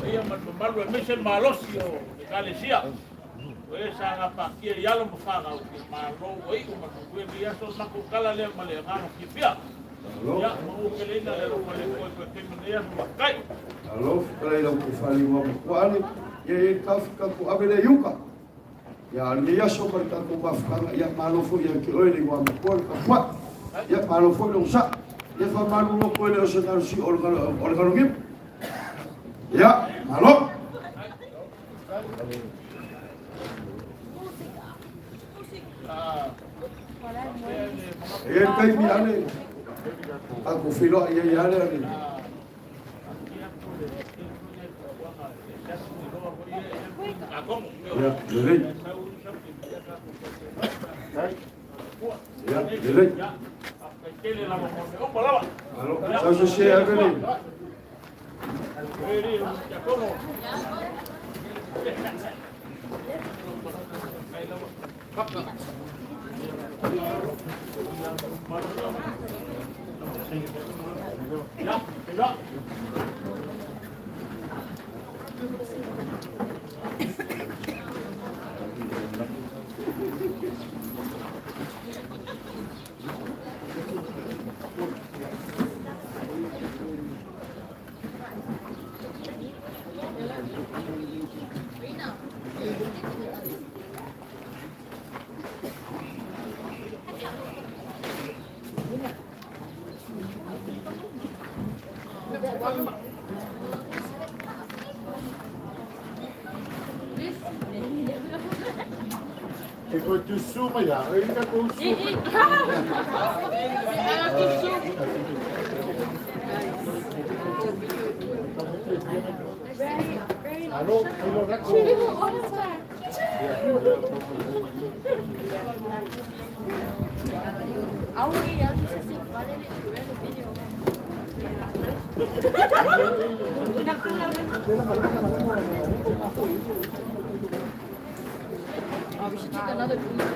Paia ma le mamalu aemaise le malosi o le Ekalesia o e sa gapatia i alo ma fanau, ia malo ua iu ma le manuia lenei aso. O le matou tala lea ma le agaga fiafia. Ia manuteleina le alofa o le Atua i toe taimi o lenei aso. Faafetai. Malo, faafetai i lau tofa i le igoa Ale. Ia i ai le taofi tatou ave lea i uta. Ia, a o lenei aso ma le tatou mafutaga, ia malo foi ia te oe le igoa matua le tapuai. Ia malo foi le onosai. Ia faamalu atu e le o se galusi o le galonimu. Ia, malo. E i ai le taimi ale, tatou feiloai ai ale ale. Ia, lelei. Ia, lelei. Malo, sau se se ave le. E koe tusu mai a, e ka kou su. Alo, ilo rako. Oh, we should take another Uber.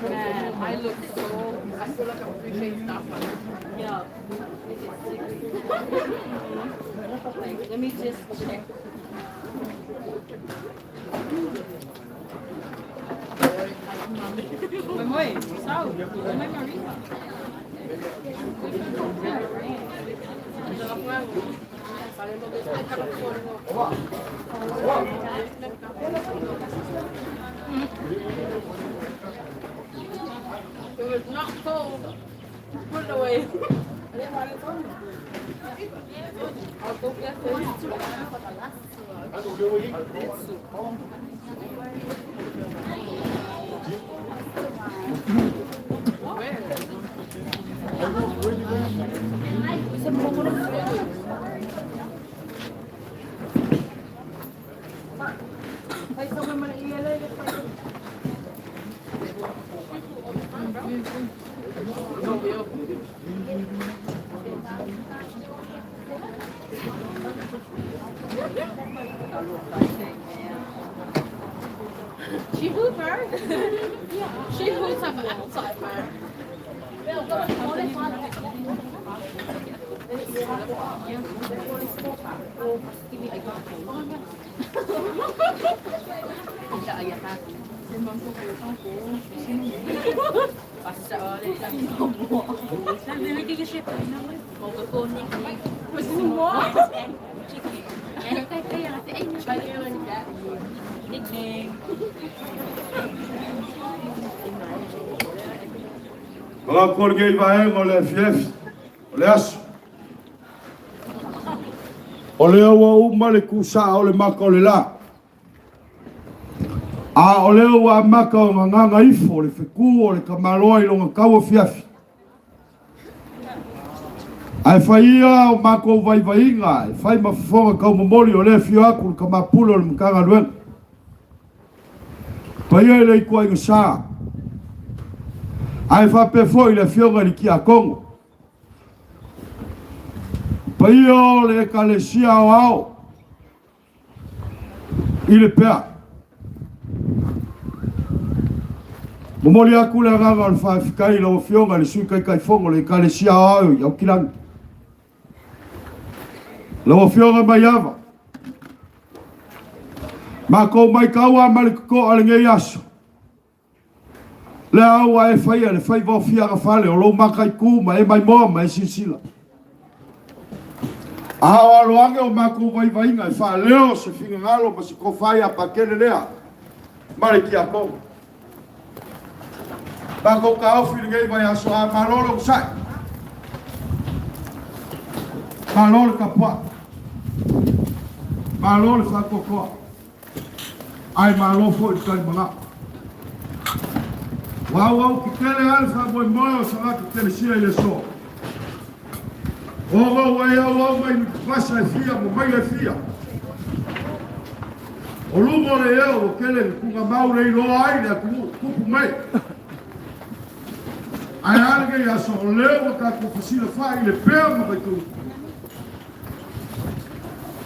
Man, I look so, I feel like I'm appreciating stuff. Yeah. Like, let me just check. Moi, sau, moi Marisa. It was not cold. Put it away. I'll go get it. She hoover. She hoots up outside, man. Manatu o lenei vaega o le afiafi o le aso. O lea ua uma le tusaa o le mata o le la. A o lea ua amata ona gaga ifo le fetu o le tamaloa i lona tau afiafi. Ae fai ia o matou vaivaiga e fai ma fofoga taumomoli o lea e afio atu le tama pule o le Matagaluega. Paia i le ituaiga sa, ae faapea foi le afioga i le Tiakono. Paia o le Ekalesia Aoao i le pea. Momoli atu le agaga o le faafetai i lau Afioga i le Sui Taitaifono o le Ekalesia Aoao i Aukilani. Lau Afioga Maiava, matou matau lava ma le totoa lenei aso, lea ua e faia le faiva o fiagafale o lou mataitu ma e maimoa ma e silasila. A o alo ane o matou vaivaiga e faaleo se finagalo ma se tofa ia Patele lea ma le tiakono. Matou taofi lenei vaiaso a malo le onosai. Malo le tapuai. Malo le faatoatoa. Ae malo foi le talimanao. Ua auau tetele lava le faamoemoe o Sagata Telesia i le aso. Ona ua e auau mai vasa e fia ma maila e fia. O luga o le ea ua tele le tugamau le iloa ai le atunuu tupu mai. Ae a lenei aso o lea ua tatou fesilafa'i i le pea ma Vaituutu.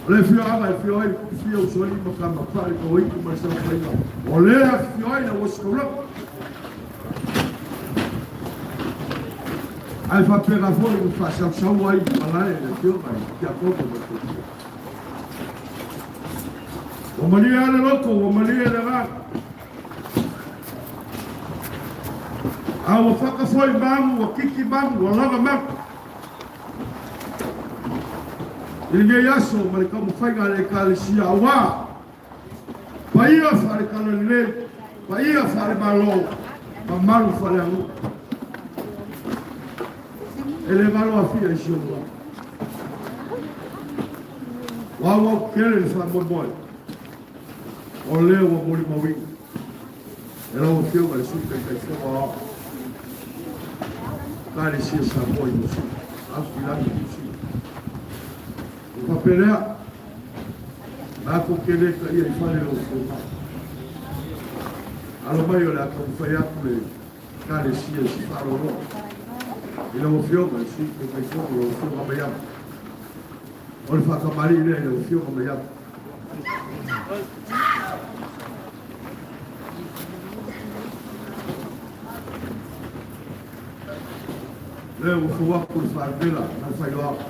O le afioaga e afio ai le Tufia Usoalii ma Tama Fale Tauaitu ma le Saofaiga. O lea afifio ai le Uasikaulapa. Ae faapena foi ua faasausau ai i malae le afioga i Tiakono ma le Tofia. Ua malie lava le loto, ua malie le agaga. A ua faka foi magu, ua kiki magu, ua lava magu. I lenei aso ma le taumafaiga a le Ekalesia auā paia faale-talalelei, paia faale-Malo, mamalu faale-aganuu. E le galo afia i si ou loa. Ua auau tele le faamoemoe o lea ua molimauina e lau Afioga i le Sui Taitaifono Aoao Ekalesia Samoa i Niu Sila, Aukilani i Niu Sila. Ua faapea lea, matou te le taia i fale lau Afioga. Alo mai o le a taumafai atu le Ekalesia i se faaaloaloa i lau Afioga i le Sui Taitaifono, lau Afioga Maiava. O le faatamalii lea i lau Afioga Maiava. Lea ua fou atu le faavela ma le failoaga.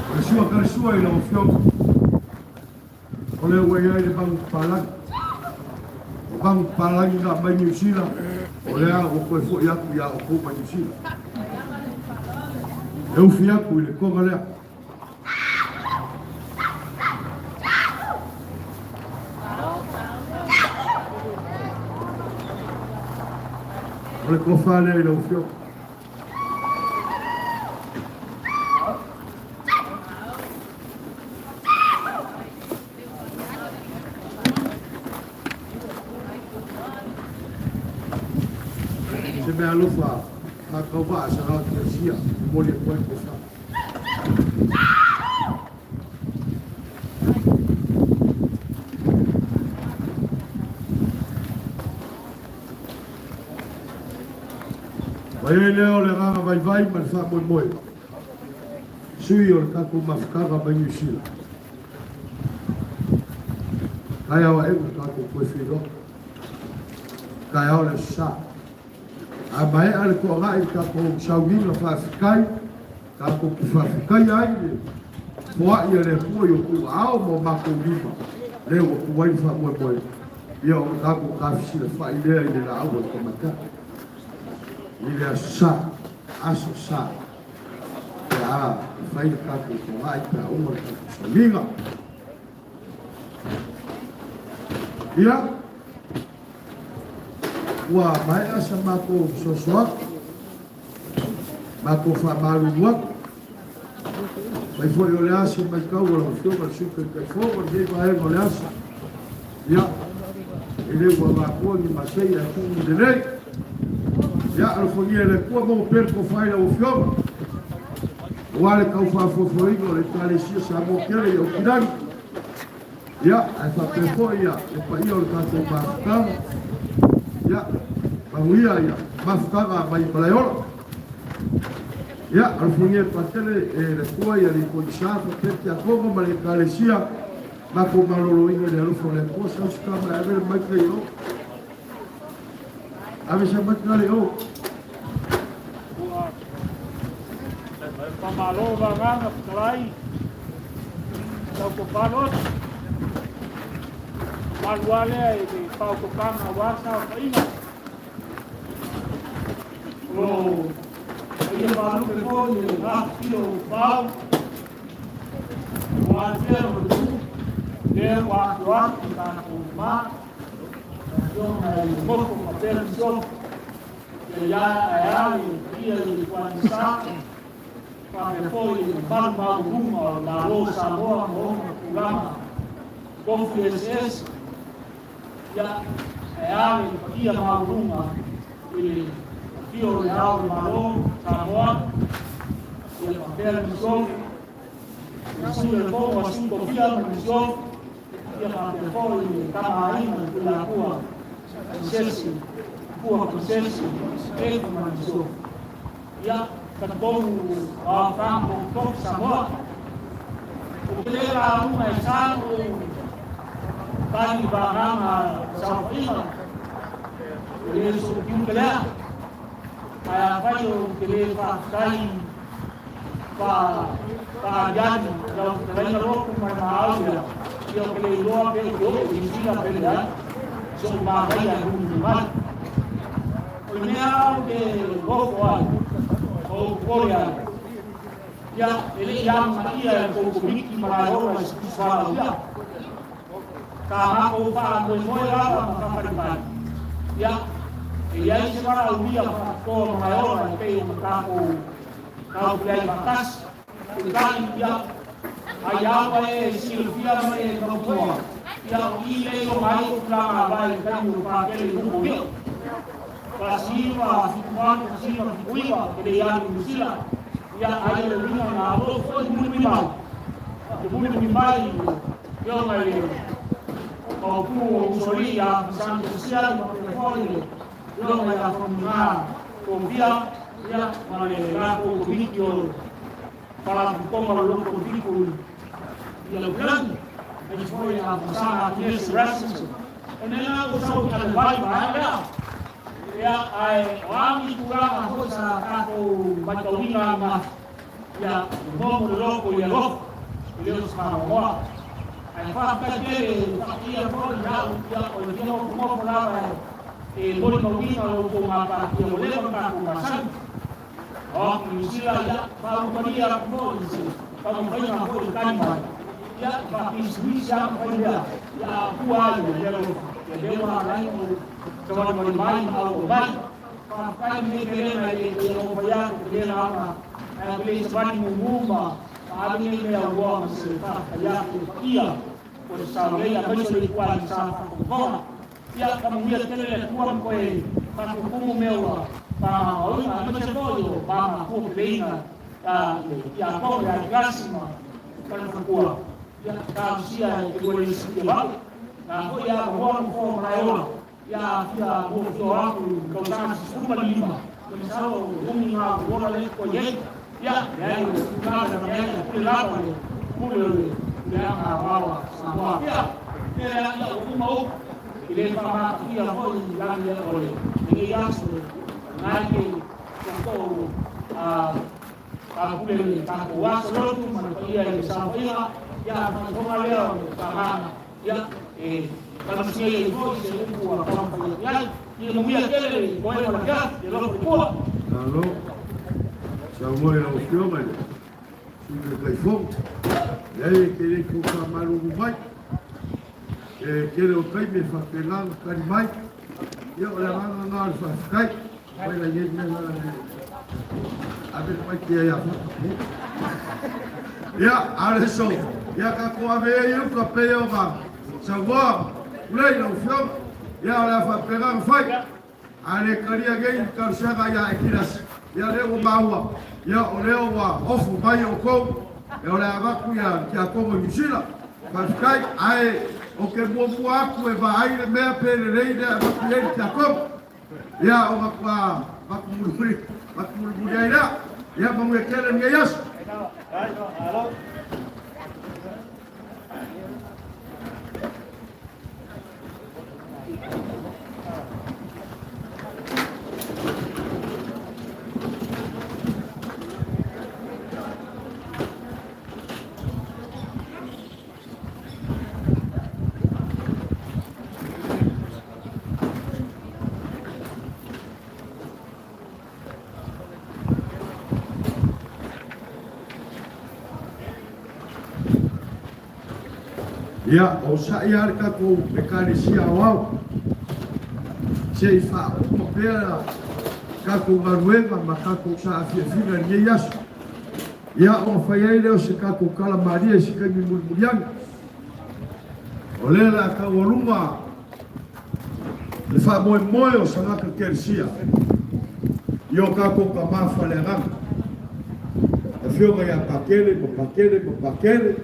O le sua ka le sua i lau Afioga. O lea ua i ai le magu papalagi. O magu papalagi na mai Niu Sila, o lea ua toe foi atu ia outou mai Niu Sila. E ufi atu i le toga lea. O le tofa lea i lau Afioga. Se mea alofa faatauvaa sa raotiasia momoli atu ai tofa. Mai ai lea o le agaga vaivai ma le faamoemoe, sui o le tatou mafutaga mai Niu Sila. Taeao aʻe ua tatou toe feiloai. Taeao le Aso Sa. A maea le toaga'i i le tatou sauniga faafetai, tatou te faafetaia ai le foa'i a le Atua i o outou aao ma o matou lima, lea ua tu ai le faamoemoe, ia ona tatou tafesilafa'i lea i le laau a le Tamaitai i le Aso Sa, Aso Sa, pe a fai le tatou toaga'i pe a uma le tatou sauniga. Ia, ua maea sa matou fesoasoani, matou faamalulu atu. Fai foi o le a se matau a lau Afioga i le Sui Taitaifono i lenei vaega o le aso. Ia, e le ua avatoa ni masei ae tuu lelei. Ia, alofagia e le Atua maua pea le tofa i lau Afioga. Ua le tau faafoafoaina o le Ekalesia Samoa tele i Aukilani. Ia, ae faapea foi ia le paia o le tatou mafutaga. Ia, manuia ia mafutaga mai Malaeola. Ia, alofagia e Patele e le Atua ia le Koisa faapea Tiakono ma le Ekalesia. Matou maloloina i le alofa o le Atua, sau se tama e ave le maika i o. Ave se maika le o. Ua faamalo vagaga fetalai tautopalo atu malu lea i le faaopopoga aua saofaiga o lo paia faalupe foi i le afifio o Pau ua afea o le tu lea ua afio atu i tatou ma afioga i le nofo faapea le misiofo ia ae a le paia i le tuanisa faapea foi i le mamalu maualuga o le Malo o Samoa ma ona tulaga tofi eseese ia ae a le paia maualuga i le afio o le Ao o le Malo Samoa ia faapea le misiofo le Sui o le Fono a Sui Tofia ma le misiofo ia faapea foi le Tama a Aiga le Tuiatua Panisesi Pua Panisesi Efa ma le misiofo ia talitonu o aofaga totofi Samoa o te le lauga e sa o tali vagaga saofaiga e le so'u lea ae afai ou te lē faafetai faaliali lau fetalaiga Lotu ma le maau lea ia o ke le iloa pe ou te oo i Niu pe leai so'u manaia e muli mai o le mea ou te ofo ai o ou popole ai ia e le'i amanaia e le tou Komiti Malaeola i se tusi ia sa matou faamoemoe lava ma faafalimai ia e iai se valaaulia faapitoa Malaeola e pei ona tatou taufeai faatasi peitai ia ai aua e silafia ma e tautua ia o i le iloga ai o tulaga avae i taimi o pakele i luga o ia 1978 1979 e le alu i Niu Sila ia ai o le uiga na alo foi mulimuli mai te mulimuli mai afioga i le mautu o Usoalii ia Fisani Fisiai ma faapea foi le afioga ia Faumuina Tovia ia ma le latou Komiti o Faalapotopotoga o le Loto Fitu i Aukilani aemaise foi ia Fasaga Atenesi Rasmussen. O le mea lena ua sau i alevai vaea lea ia ae o a ni tulaga foi sa tatou matauina ananafi ia momo le loto i alofa e le o se faanoanoa ae faafetai tele faataia foi iau ia o le fia nofonofo lava e molimauina lo outou gapatia ua leva ona tatou masani o atu i Niu Sila ia faautagia atu foi i se taumafaiga foi i tali mai ia faapisinisi a ma fai mea ia atua ai le alofa ia lea ua ala ai ona tawalimali mai ma auau mai faafetai lenei pelena e le omai atu pelena ona ae ke le savali mumu ma maali nei mea ua ma se faafetai atu i le paia o le saolei aemaise o le ituaiga sa faafogafoga ia faamanuia tele le Atua ma toe faatutumu mea ua faagaoiga aemaise foi o mamatua peleina ia Toga ia Kilasi ma kana faletua ia talosia e te lua le isi ia vave na foi ia avanoa nofoa Malaeola ia fia mofio atu i tausaga 15 ma masalo umi ngā ola le koe iai ia leai o tulaga na mea ia pule lava le pule o le leaga wawa Samoa ia ia ia o uma upu i le faamatafia foi i lagi o le lenei aso nai ke tatou pule le tatou aso lotu ma le paia i le saofaiga ia faafofoga lea o le faaagaga ia e talosia ai foi se upu ua taumafai atu ai ia manuia tele le moega o le afiafi le alofa o le Atua. Malo. Saunoa i lau Afioga i le Sui Taitaifono. Leai e te le tau faamalulu mai. E tele o taimi e faapena ona tali mai. Ia o le agaga lena o le faafetai. Mai la iai mea la le ave le maiki ai a fata. Ia, a le so. Ia tatou ave ai uka pei ona saunoa ulei lau Afioga. Ia o le a faapena ona fai. A le talia nei le talosaga ia Ekilasi, ia lea ua maua. Ia, o lea ua ofo mai outou, ia o le a avatu ia le tiakono i Niu Sila. Faafetai, ae ou te muamua atu e vaai le mea pe lelei lea e avatu i ai le tiakono. Ia, ona faatoa avatu mulimuli, avatu mulimuli ai lea. Ia, manuia tele lenei aso. Ia, onosai lava le tatou Ekalesia Aoao se i faauma pea tatou galuega ma tatou saafiafiga i lenei aso. Ia, ona fai ai lea o se tatou tala malie i se taimi mulimuli ane. O lea o le a taualuga le faamoemoe o Sagata Kelesia i o tatou tama faaleagaga, Afioga ia Pakele ma Pakele ma Pakele,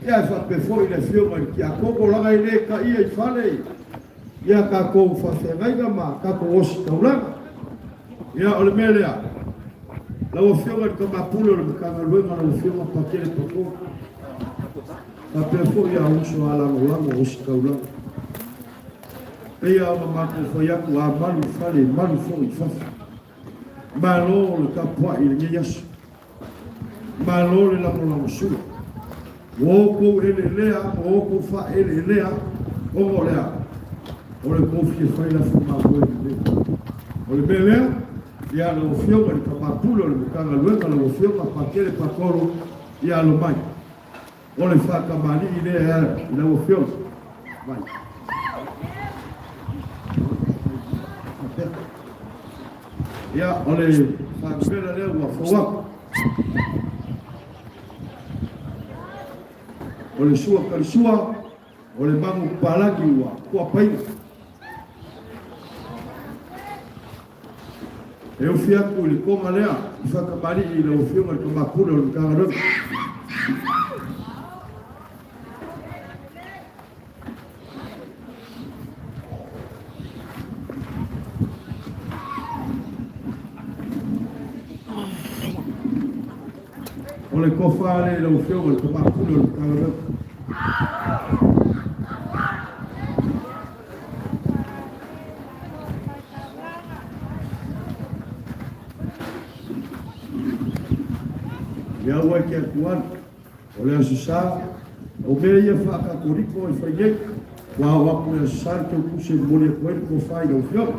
ia ae faapea foi le Afioga i le Tiakono, leaga e le taia i fale ia tatou faafeagaiga ma tatou ositaulaga. Ia, o le mea lea, lau Afioga i le Tama Pule o le Matagaluega, lau Afioga Pakele Pakolo, faapea foi a uso a lagolago ositaulaga. Pei lava ona matou fai atu, a malu i fale, malu foi i fafo. Malo le tapuai i lenei aso. Malo le lagolagosua. Ua outou eleelea ma outou faaeleelea ona o le a? O le tou fia fai lafo mamoe lelei. O le mea lea, ia lau Afioga i le Tama Pule o le Matagaluega, lau Afioga Pakele Pakolo, ia alo mai. O le faatamalii lea i lau Afioga. Mai. Ia, o le faamela lea ua fou atu. O le sua kalisua, o le magu palagi ua kuapaina. E ufi atu i le koma lea i faatamalii i lau Afioga i le Tama Pule o le Matagaluega. O le tofa lea i lau Afioga i le Tama Pule o le Matagaluega. Ia aua e te atualu, o le Aso Sa, o mea ia faa-Katoliko e fai nei, ua ao atu i le Aso Sa le tautusi e momoli atu ai le tofa i lau Afioga.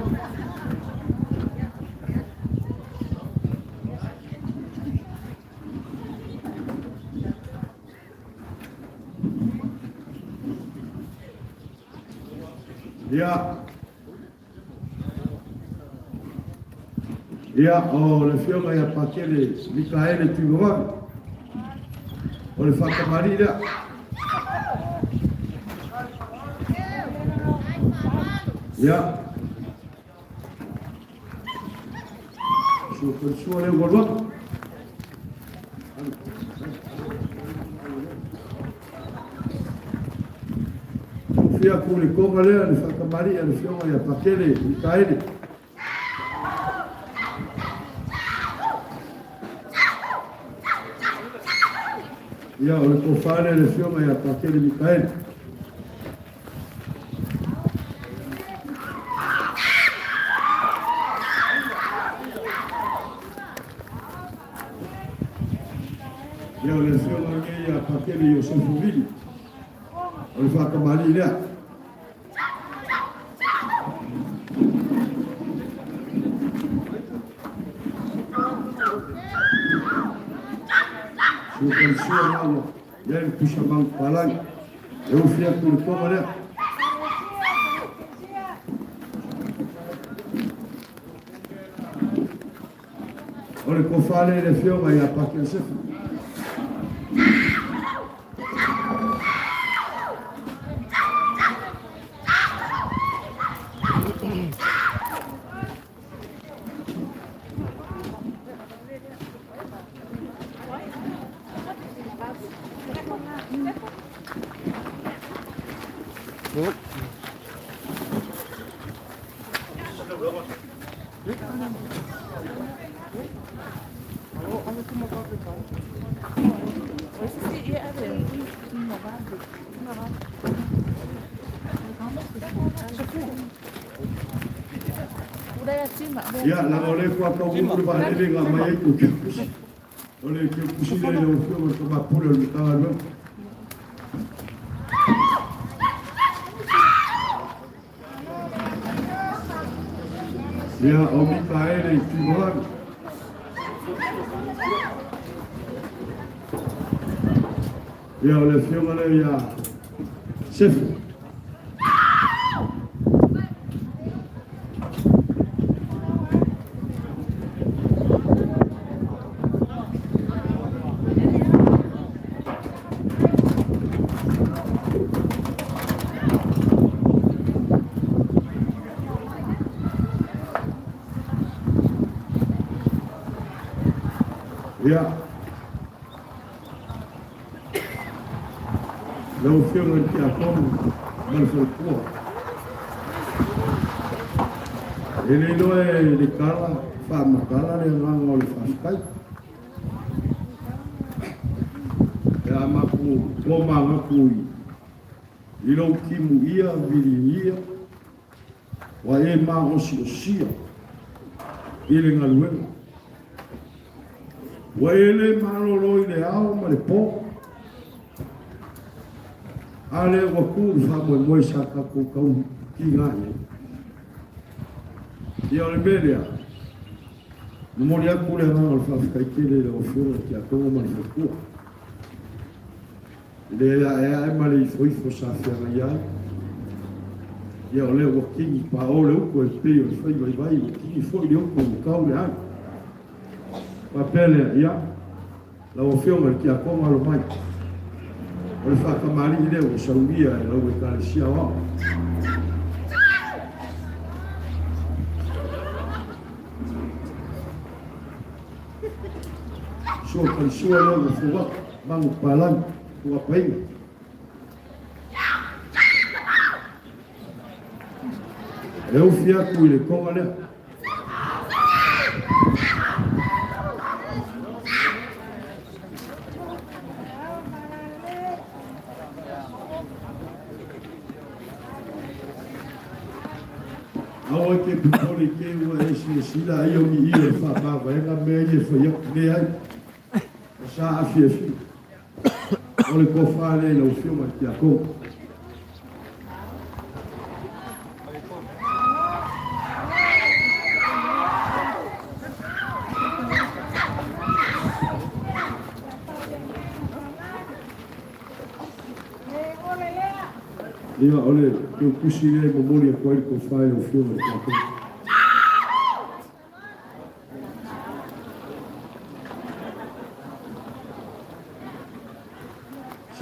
Ia, ia, o le afioga ia Pakele Mikaele Tuivavave, o le faatamalii lea. Ia, sua sua lea ua alu atu. Fia atu le toga lea le faatamalii a le afioga ia Pakele Mikaele. Ia, o le tofa lea le afioga ia Pakele Mikaele. Ia, o le afioga lenei ia Pakele Iosefu Vili. O le faatamalii lea. Sua kalisua na ua i ai le pusa manupapalagi. E ufi atu i le toga lea. O le tofa lea i le afioga ia Paki Iosefa. Ia, laga o lea faatoa mumu le vaalele na aumai ai tou keukusi. O le keukusi lea i lau Afioga i le Tama Pule o le Matagaluega. Ia, o Mikaele Tuimavave. Ia, o le afioga lea ia Sefo. Ia, lau Afioga i le Tiakono ma le faletua, e le iloa e le tala faamatala le agaga o le faafetai. E a matou tomanatu i lou timuia viligia ua e maosiosia i le galuega. Ua e le malolo i le ao ma le po, a lea ua tu le faamoemoe sa tatou tau tiga i ai. Ia o le mea lea, momoli atu le agaga o le faafetai tele i lau Afioga i le Tiakono ma le Faletua, i le aeae ma le ifoifo sa feagai ai. Ia o lea ua kini pao le utu e pei o le fai vaivai, ua kini foi le utu ua tau le ai. Faapea lea, ia, lau Afioga i le Tiakono alo mai, o le faatamalii lea ua saunia e lau Ekalesia Aoao. Sua talisua lea ua fou atu, magu palagi, tuapaina. E ufi atu i le toga lea. Aua e te popole i te ua e silasila ai o ni io e faamavaega mea ia e fai atu, leai, o sa afiafi. O le tofa lea i lau Afioga i le Tiakono. Ia, o le teutusi lea e momoli atu ai le tofa i lau Afioga i le Tiakono.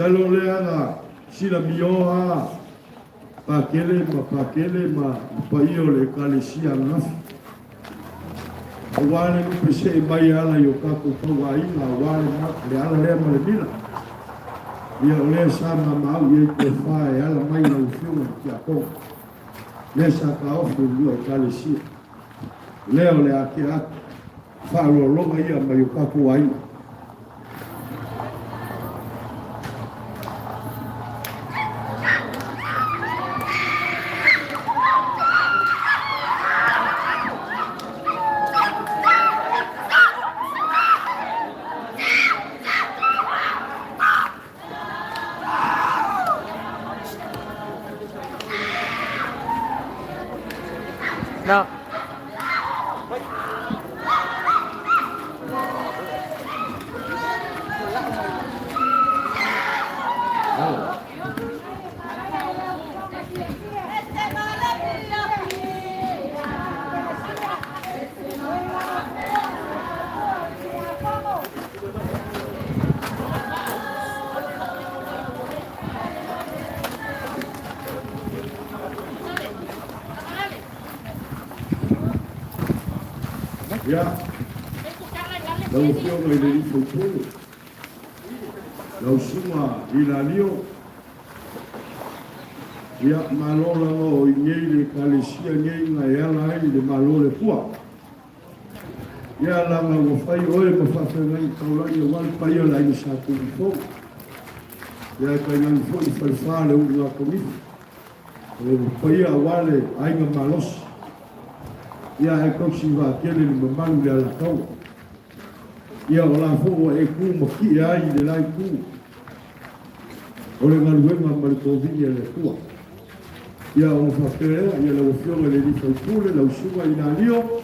Masalo lea na silamio a Pakele ma Pakele ma le paia o le Ekalesia ananafi, aua le lupe see mai e ala i o tatou tauaiga, aua le ala lea ma le mila. Ia o lea sa mamau i ai tofa e ala mai lau Afioga i le Tiakono, lea sa taofi e le lua Ekalesia. Lea o le ākea atu, faaaloaloga ia mai o tatou aiga. No. Ia, lau Afioga i le Alii Faipule, Lau susuga Ilalio, ia, malo lava o i nei le Ekalesia nei na e ala ai i le Malo o le Atua. Ia, laga ua fai oe ma faafeagaiga taulagi aua le paia o le aiga Sa Tuifou. Ia, e tainane foi le falefa le ulugatanifu. O le paia aua le aiga malosi. Ia, ae tausi vaatele le mamalu i le Alataua. Ia, o la foi ua e tu ma kie ai i le la itu o le galuega ma le tovini a le Atua. Ia, ona faapea lea, ia lau Afioga i le alii faipule, lau Susuga Ilalio,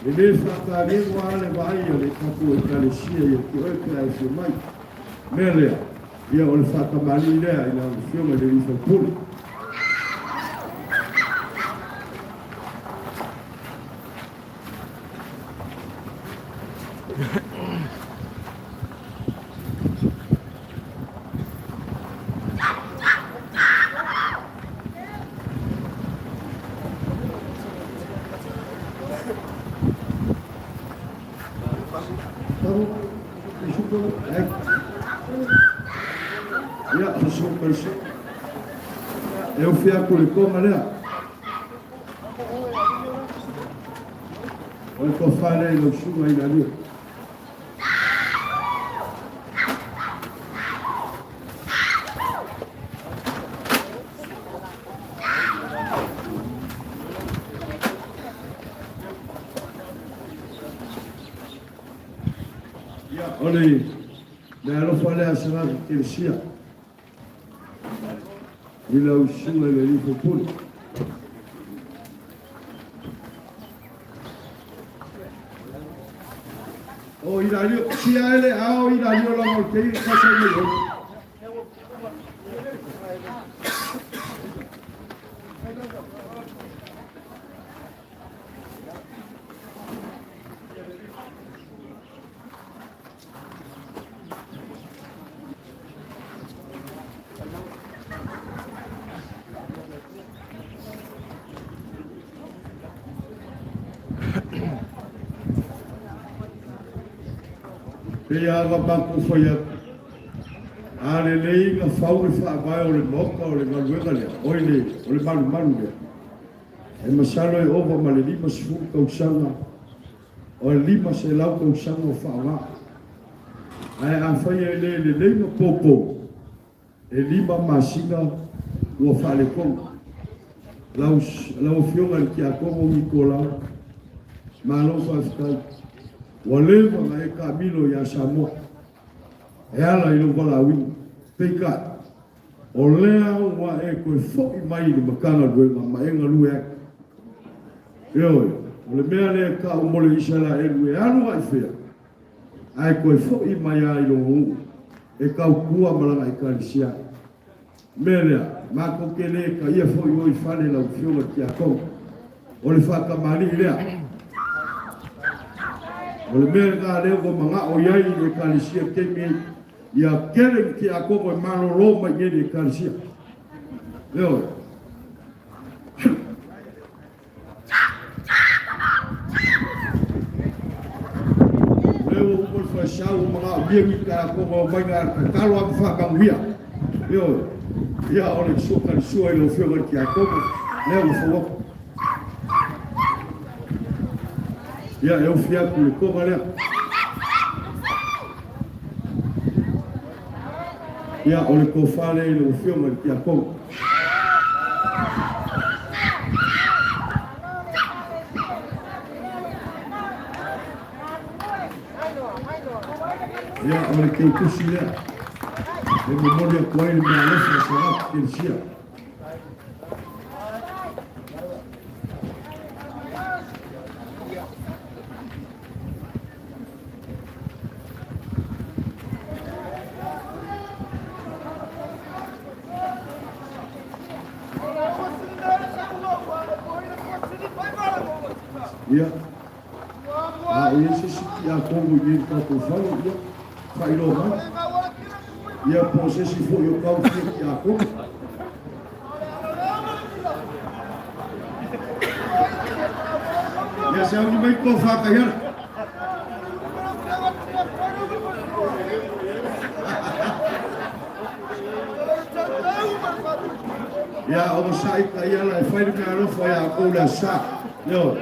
e le faataliego lava le vaai a le tatou Ekalesia ia te oe pe a e afio mai. Mea lea, ia o le faatamalii lea i lau Afioga i le alii faipule. Ia, e ofi atu le toga lea. O le tofa lea i lau susuga i le Alii. Ia, o le mea alofa lea a Saraki Kelesia i lau susuga i le alii faipule. O Ilalio, sia ele ao Ilalio la mo te i kasa i mai. Pei lava ona matou fai atu, a lelei na fau le faavae o le Maota o le galuega lea, oi le, o le malumalu lea, e masalo e ova ma le 50 tausaga O le 500 tausaga o faaaoga. Ae afai e le lelei ma poupou, e 5 masina ua faaletonu. Lau, lau Afioga i le Tiakono Nikolau, malo faafetai. Ua leva ona e taamilo ia Samoa e ala i lou valaauina. Peitai, o lea ua e toe foi mai i le Matagaluega ma e galue ai. Ioe, o le mea lea e tau mo le Isaraelu e alu agai fea, ae toe foi mai lava i lona nuu e tautua ma lana ekalesia. O le mea lea, matou te le taia foi oe i fale lau Afioga i le Tiakono. O le faatamalii lea. O le mea lena lea ua manao i ai le ekalesia i le taimi nei, ia tele ni tiakono e malolo mai i nei i le ekalesia. Ioe. Lea ua uma le faisau ua manaomia ni tiakono e omai na tatalo lava ma faamanuia. Ioe. Ia o le sua i lau Afioga i le tiakono, lea ua fau atu. Ia, e ofi atu le toga lea. Ia, o le tofa lea i lau Afioga i le Tiakono. Ia, o le teutusi lea e momoli atu ai le mea alofa o se atu Kelisia. Ia, a o i ai se isi tiakono i nei i le tatou fale, ia, faailoa mai. Ia, po o se isi foi o tau fia tiakono. Ia se auni mai tofa kaiara. Ia onosai taiala e fai le meaalofa iā outou le Aso Sa. Ioe.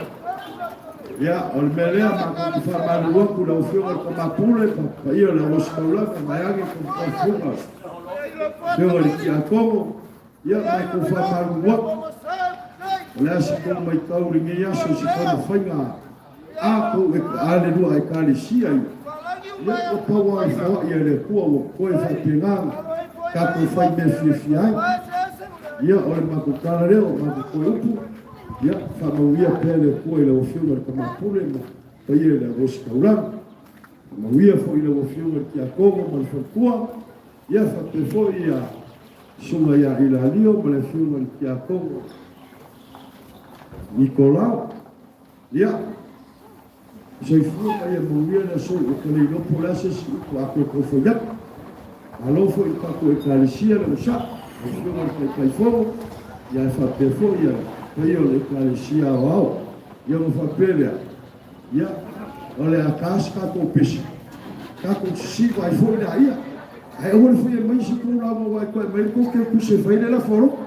Ia, o le mea lea, matou te faamalulu atu i lau Afioga i le Tama Pule, paia o le Auositaulaga, vaeane taufuga, Afioga i le Tiakono, ia matou faamalulu atu. O le a se tou matau i lenei aso i se taumafaiga a tou a le lua Ekalesia ia? Ia, ua pau lava o le foai a le Atua ua toe faapena ona tatou fai mea fiafia ai. Ia, o le matou tala lea, o matou toe upu. Ia, faamanuia pea le Atua i lau Afioga i le Tama Pule ma paia i le Auositaulaga. Faamanuia foi i lau Afioga i le Tiakono ma le faletua. Ia, faapea foi ia Susuga ia Ilalio ma le Afioga i le Tiakono Nikolao. Ia, soifua ma ia manuia le aso, ua ta le iloa po o le a se isi upu a toe tau fai atu. Malo foi i le tatou Ekalesia le onosai, lau Afioga i le Taitaifono, ia ae faapea foi ia le paia o le Ekalesia Aoao. Ia ona faapea lea, ia, o le a ta se tatou pese, tatou sisiva ai foi laia, ae aua le faia mai se tou lauga aua e toe aumai le tou teutusi e fai ai le lafo a loto.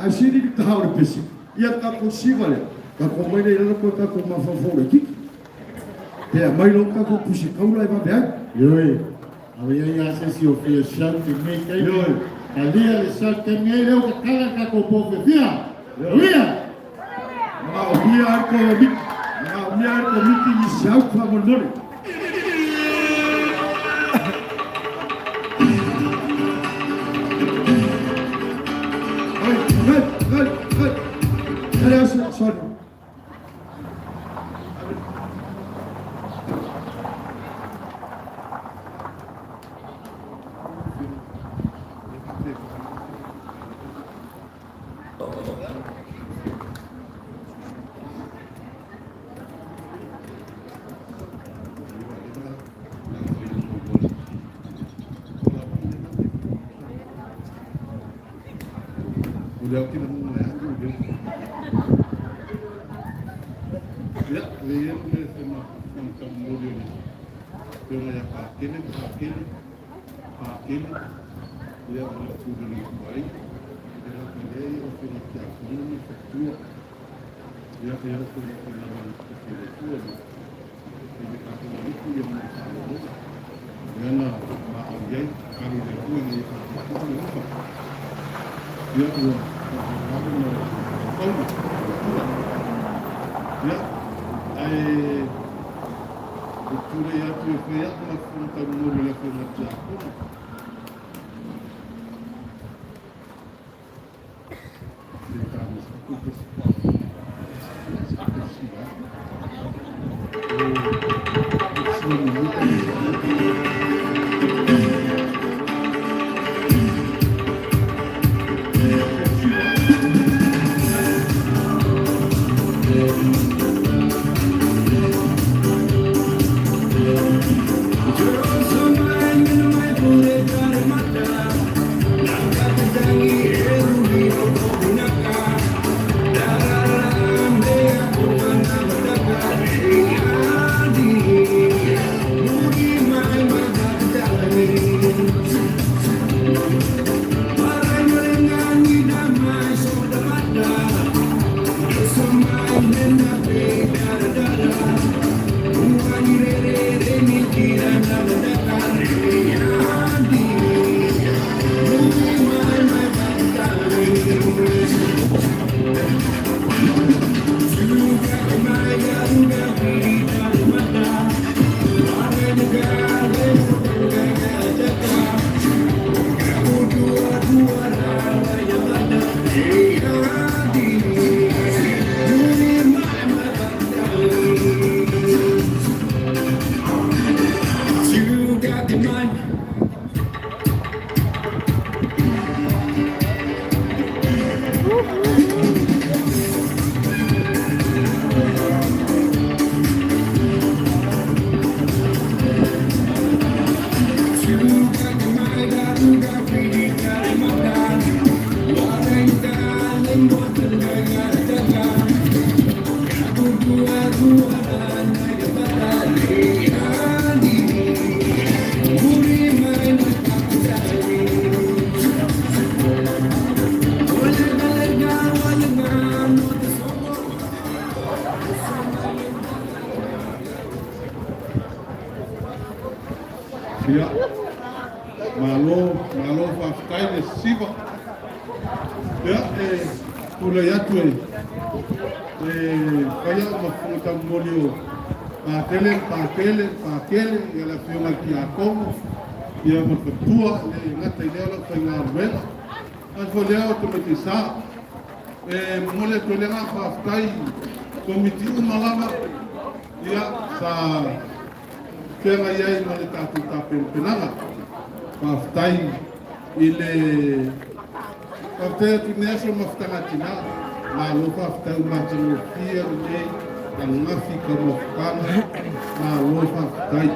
Ae sili le taha o le pese, ia tatou sisiva lea, tatou omai lea i lalo toe tatou mafaufau laitiiti. Pe aumai loa le tatou pusi taula e vave ai. Ioe, ave i ai lava se isi o fia shout i lenei taimi. Ioe. Talia le shout taimi ai lea ua tatala le tatou po fiafia. Ioe. Manaomia ai le komiti, manaomia ai le komiti ni shout faamolemole. Ai, ai, ai, ai. Ale aso, sorry. Ia, le ia le sema ma moli o le Afioga ia Patele, Patele, Patele, ia o le pule le mai. Ia la le o fina kia kunu ni fatua. Ia ia o fina fina ma le le tua ni. I le ka tuna luku ia mo sa lo. Ia na ma au iai kalu le tua ni ka tua le upa. Ia ua whakawau na whakauna, tua. Ia, ae e tūrei atu e whai atu la whunta mori le whainga tiakono. Te tāna saku te te sila. O te sila ni muta ni Malo, malo faafetai le sisiva. Ia, e tulai atu e fai au ma fofoga taumoli o Patele ma Patele ma Pakele, ia le afioga i le Tiakono, ia ma le faletua, e le gata i lea o le aufaigaluega. Ae foi lea o tamaiti sa. E momoli atu ai le agaga faafetai i Komiti uma lava, ia, sa feagai ai ma le tatou tapenapenaga. Faafetai i le faafetai atu i lenei aso mafutaga a tina. Malo faafetai ua matagofie lenei ananafi i taumafataga. Malo faafetai.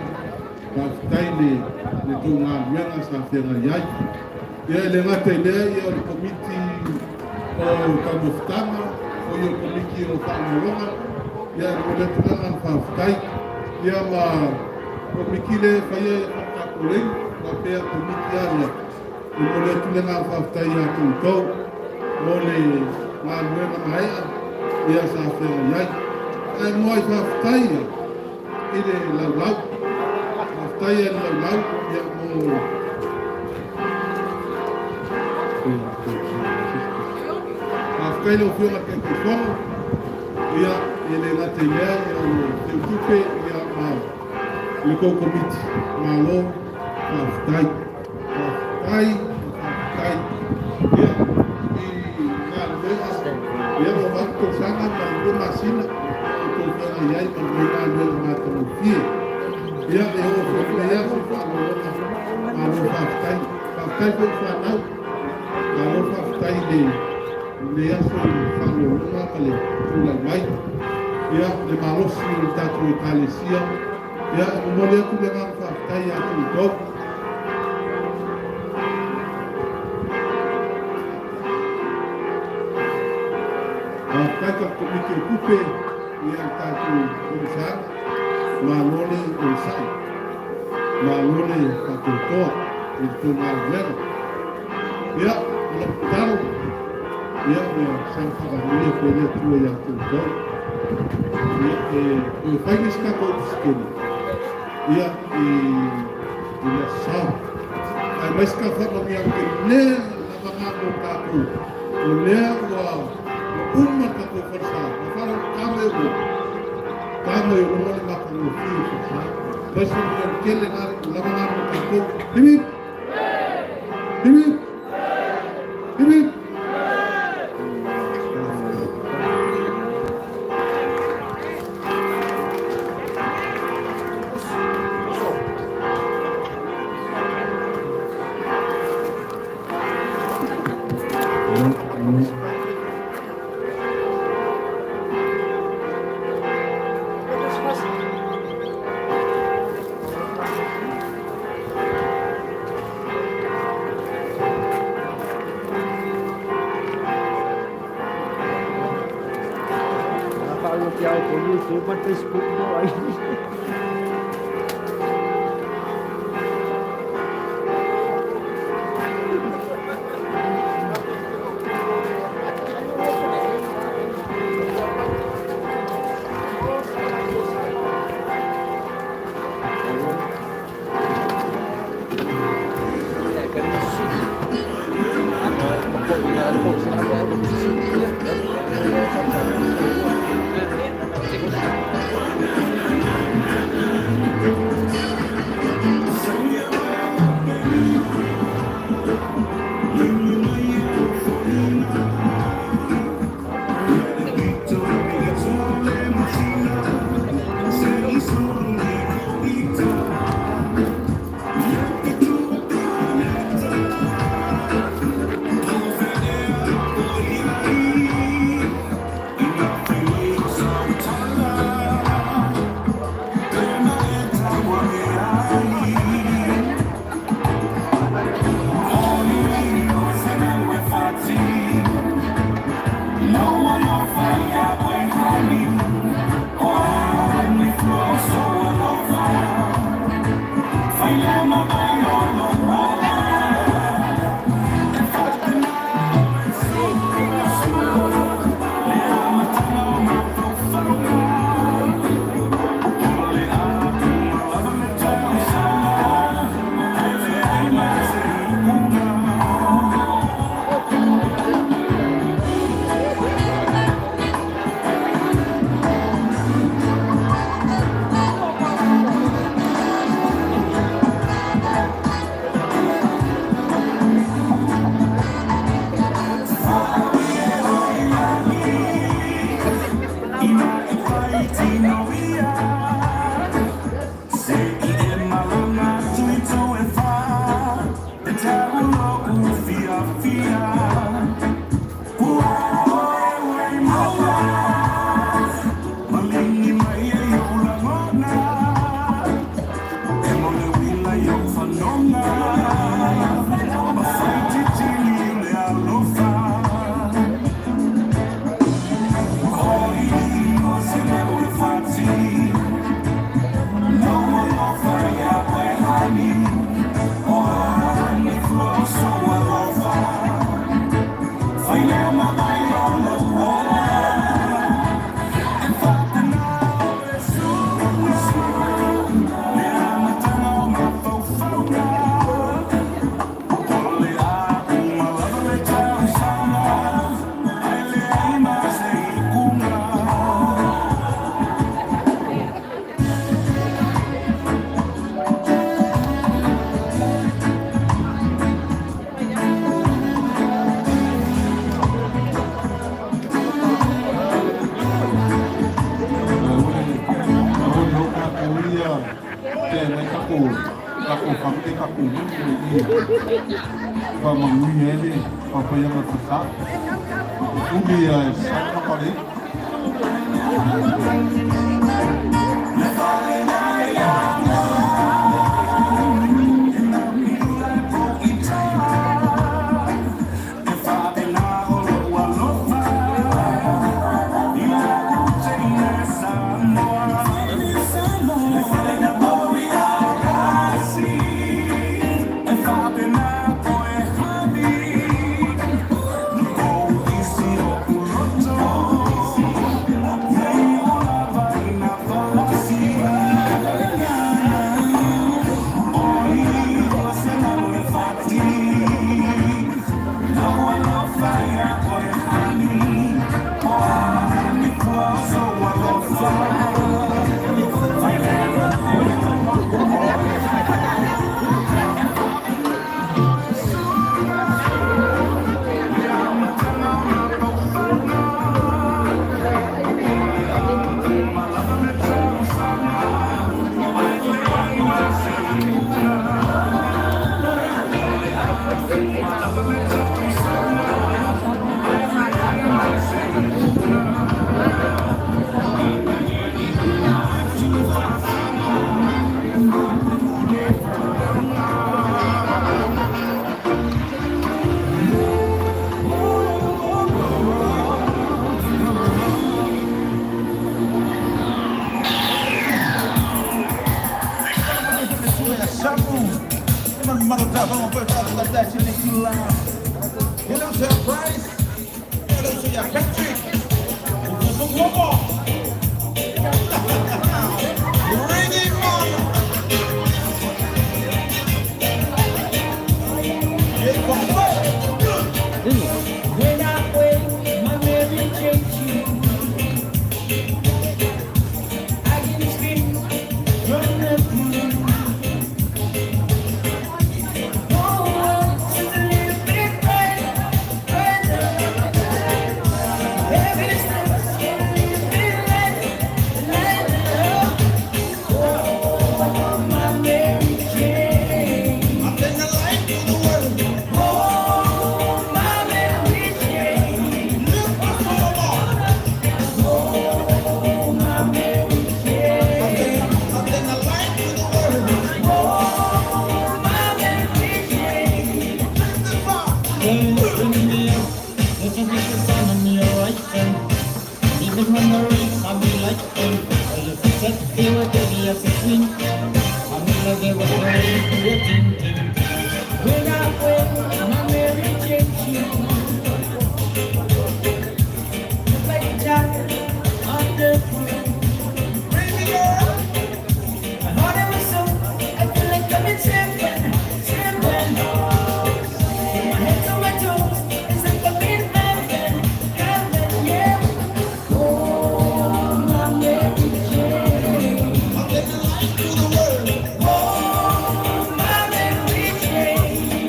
Faafetai i le tou galuega sa feagai ai. Ia e le gata i lea, ia o le Komiti o Taumafataga, o ia o le Komiti o Faalogologa, ia e momoli atu le agaga faafetai. Ia ma Komiti lea e faia ia faatapuleni, faapea Komiti lava lea, e momoli atu le agaga faafetai ia te outou mo le galuega maea ia sa feagai ai. Ae muai faafetai ia i le laulau. Faafetai i le laulau ia mo Faafetai lau Afioga i le Taitaifono, ia, e le gata i lea, ia, o le Teutupe, ia, ma le tou Komiti. Malo faafetai. Faafetai, faafetai. Ia, i galuega, ia, ua 8 tausaga ma le 2 masina o outou feagai ai ma lenei galuega matagofie. Ia, e oo foi i lenei aso faaaloaloga, malo faafetai. Faafetai foi i fanau, malo faafetai i lenei aso i le faaaloaloga ma le tulai mai. Ia, le malosi o le tatou Ekalesia, ia, e momoli atu le agaga faafetai ia te outou. Faafetai i le Komiti o Tupe, ia le tatou fonosaga, malo le onosai, malo le faatoatoa i le tou galuega. Ia, o lau tatalo, ia ua saga faamanuia pea le Atua ia te outou. Ia, e toe fai le isi tatou Peresetene, ia, i le Aso Sa. Aemaise ka faamanuiaga tele lava na mo tatou, o lea ua uma le tatou falesa, ua faalogotama e ua tama i luga le matagofie o falesa. Aemaise faamanuiaga tele lava na mo tatou. Hip hip! Hip hip! Hip hip! YouTube at Facebook mo ay.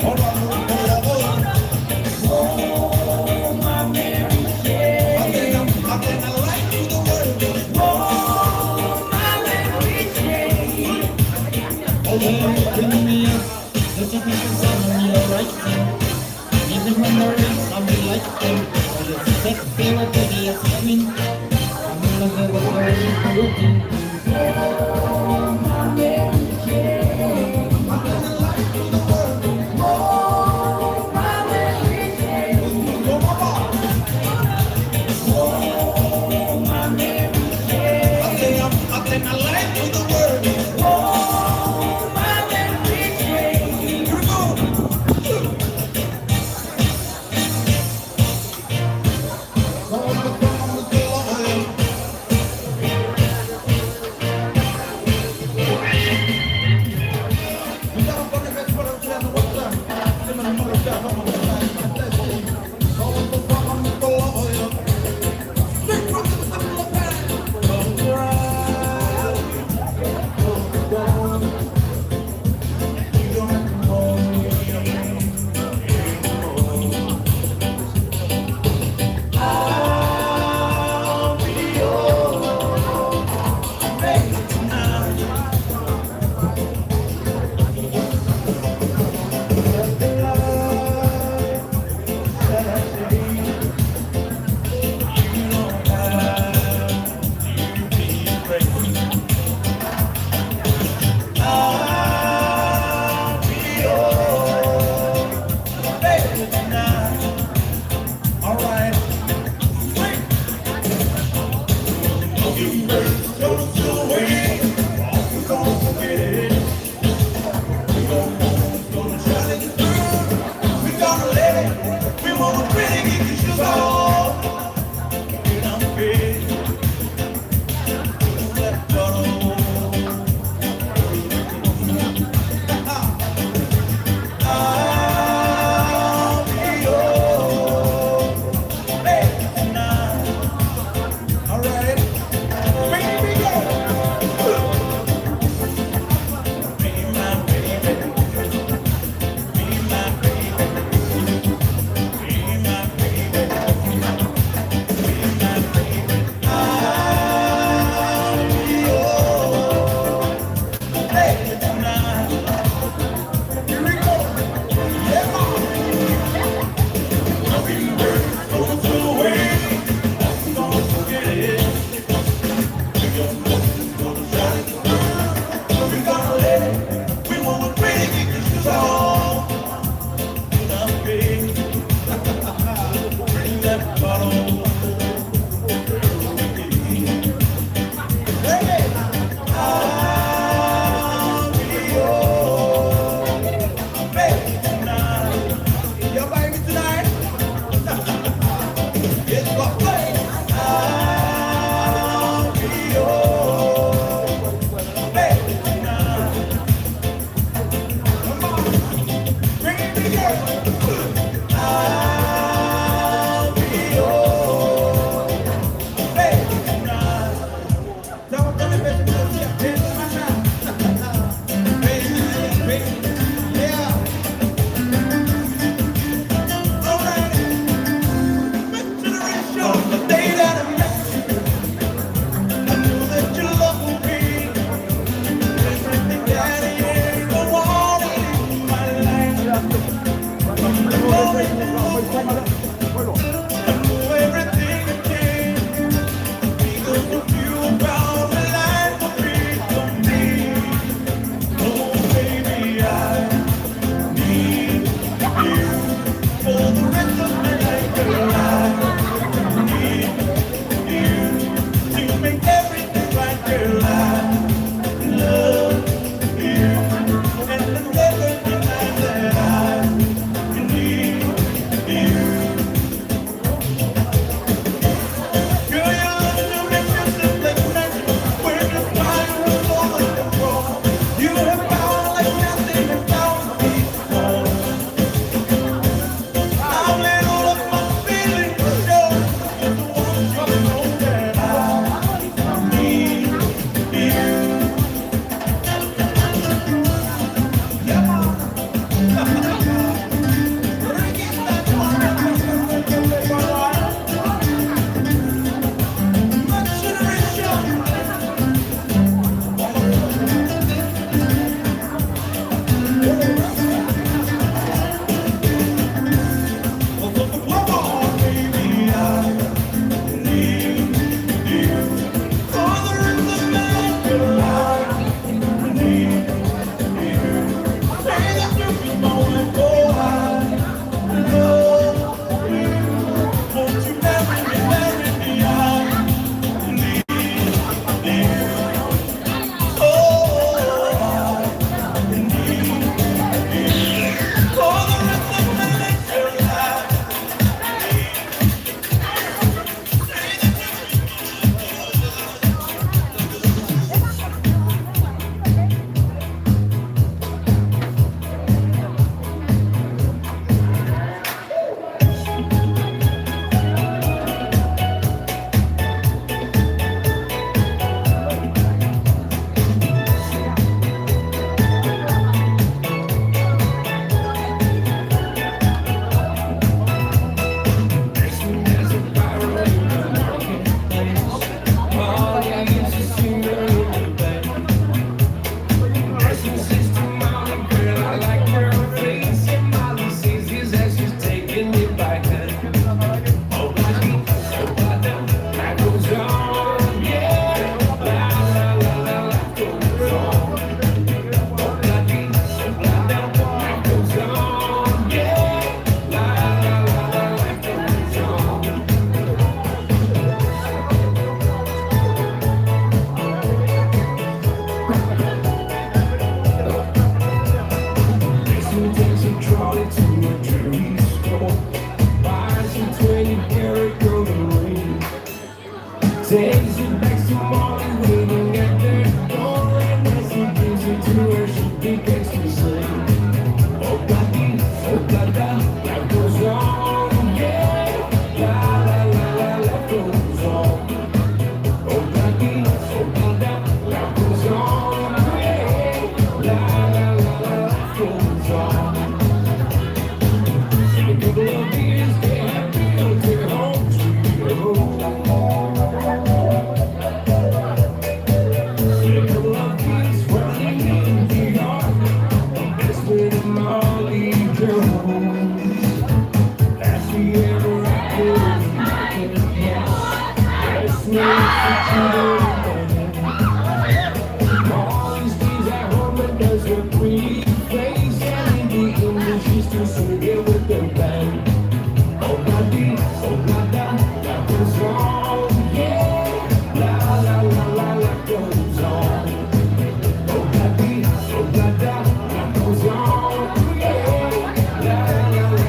Hold on. Like them. Even when there is somebody like them. But it's a set feel a baby is coming. I'm in love with what you're Thank you.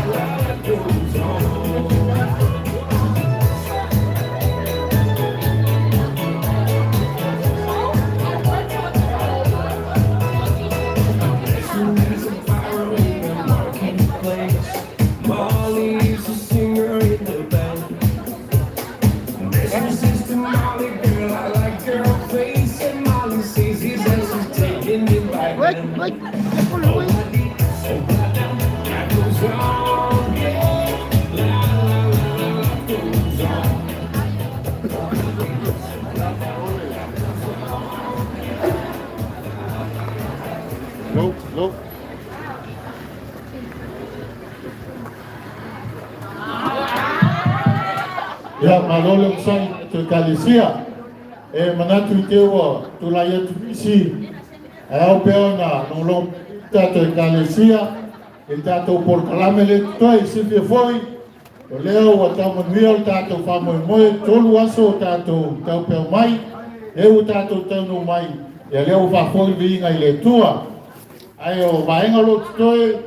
Life goes on. There's a fire in the marketplace. Molly's a singer in the band. There's my sister Molly, girl, I like her face. And Molly says his ass is taking it by hand. Wait, wait, wait. Oh, life goes on, yeah. La, la, la, la, life goes on. Go, go. Ia, malo le onosai i le Ekalesia. E manatu i te ua tulai atu nisi, ae ao pea ona logologo mai le tatou Ekalesia i le tatou polokalame lea e totoe. Silafia foi, o lea ua tau manuia le tatou faamoemoe, 3 aso o tatou taupeau mai, lea ua tatou taunuu mai, ia lea ua faafoi le viiga i le Atua. Ae o vaega o lo o totoe,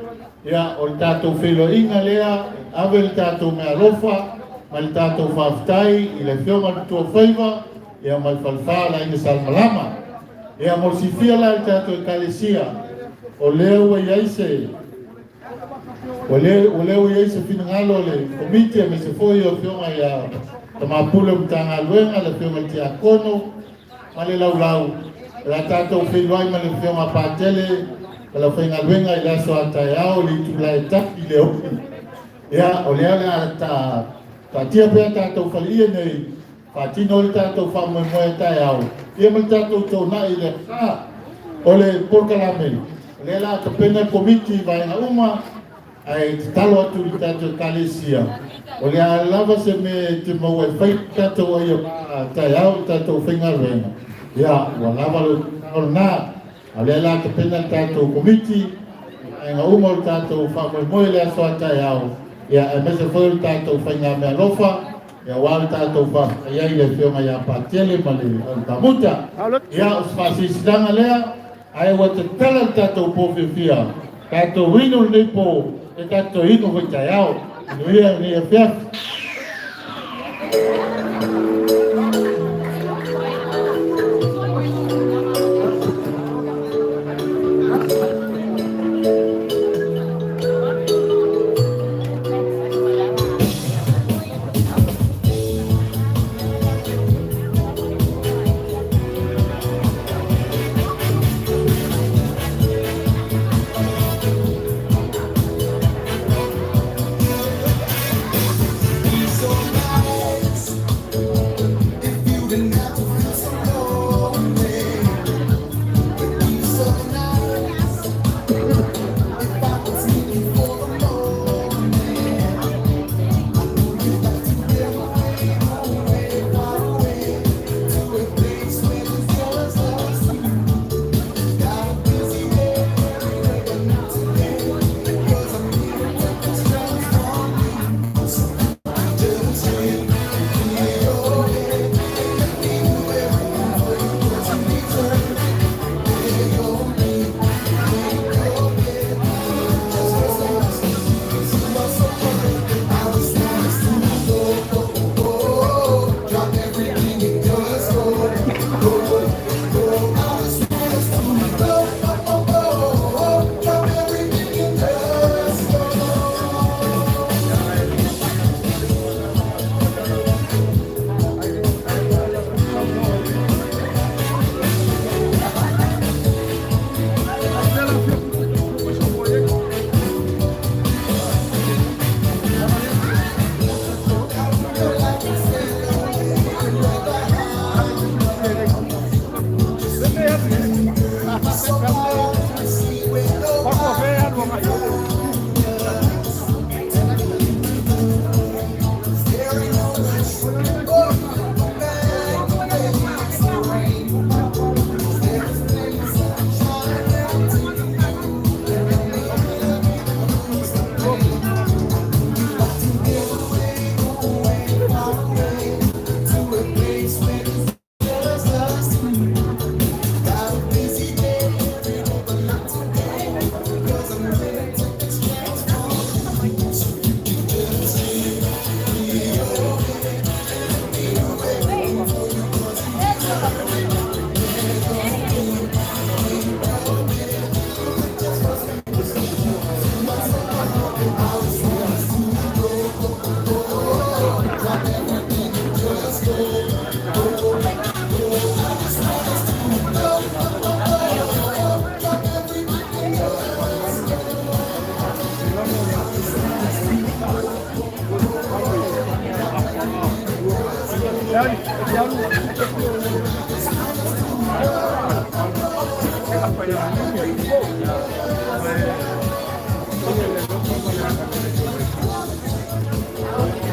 ia, o le tatou feiloaiga lea, e ave le tatou meaalofa ma le tatou faafetai i le Afioga i le Matuafaiva, ia ma le falefa o le Aiga Salemalama. Ia, mo le silafia la e le tatou Ekalesia, o lea ua i ai se o lea ua i ai se finagalo o le Komiti aemaise foi o Afioga ia Tama Pule o Matagaluega, le Afioga i le Tiakono ma le Laulau, o le a tatou feiloai ma le Afioga Patele ma le aufaigaluega i le aso a taeao i le itula e 1 i le aoauli. Ia, o lea o le a taatia pea tatou faleie nei, faatino ai le tatou faamoemoe a taeao, ia ma le tatou toonai i le aso. O le polokalame, o lea o le a tapena le Komiti i vaega uma, ae tatalo atu i le tatou Ekalesia, o le a lava se mea e te maua e fai tatou ai a taeao i tatou faigaluega, ia, ua lava le tatalo lena. A o lea o le a tapena le tatou Komiti i vaega uma o le tatou faamoemoe i le aso a taeao, ia, aemaise foi o le tatou faigameaalofa, ia, aua le tatou faafetai ai i le Afioga ia Patele ma le au Kamuta. Ia, o se faasilasilaga lea, ae ua tatala le tatou po fiafia, tatou inu lenei po, e tatou inu foi taeao. Manuia lenei afiafi. We saw lights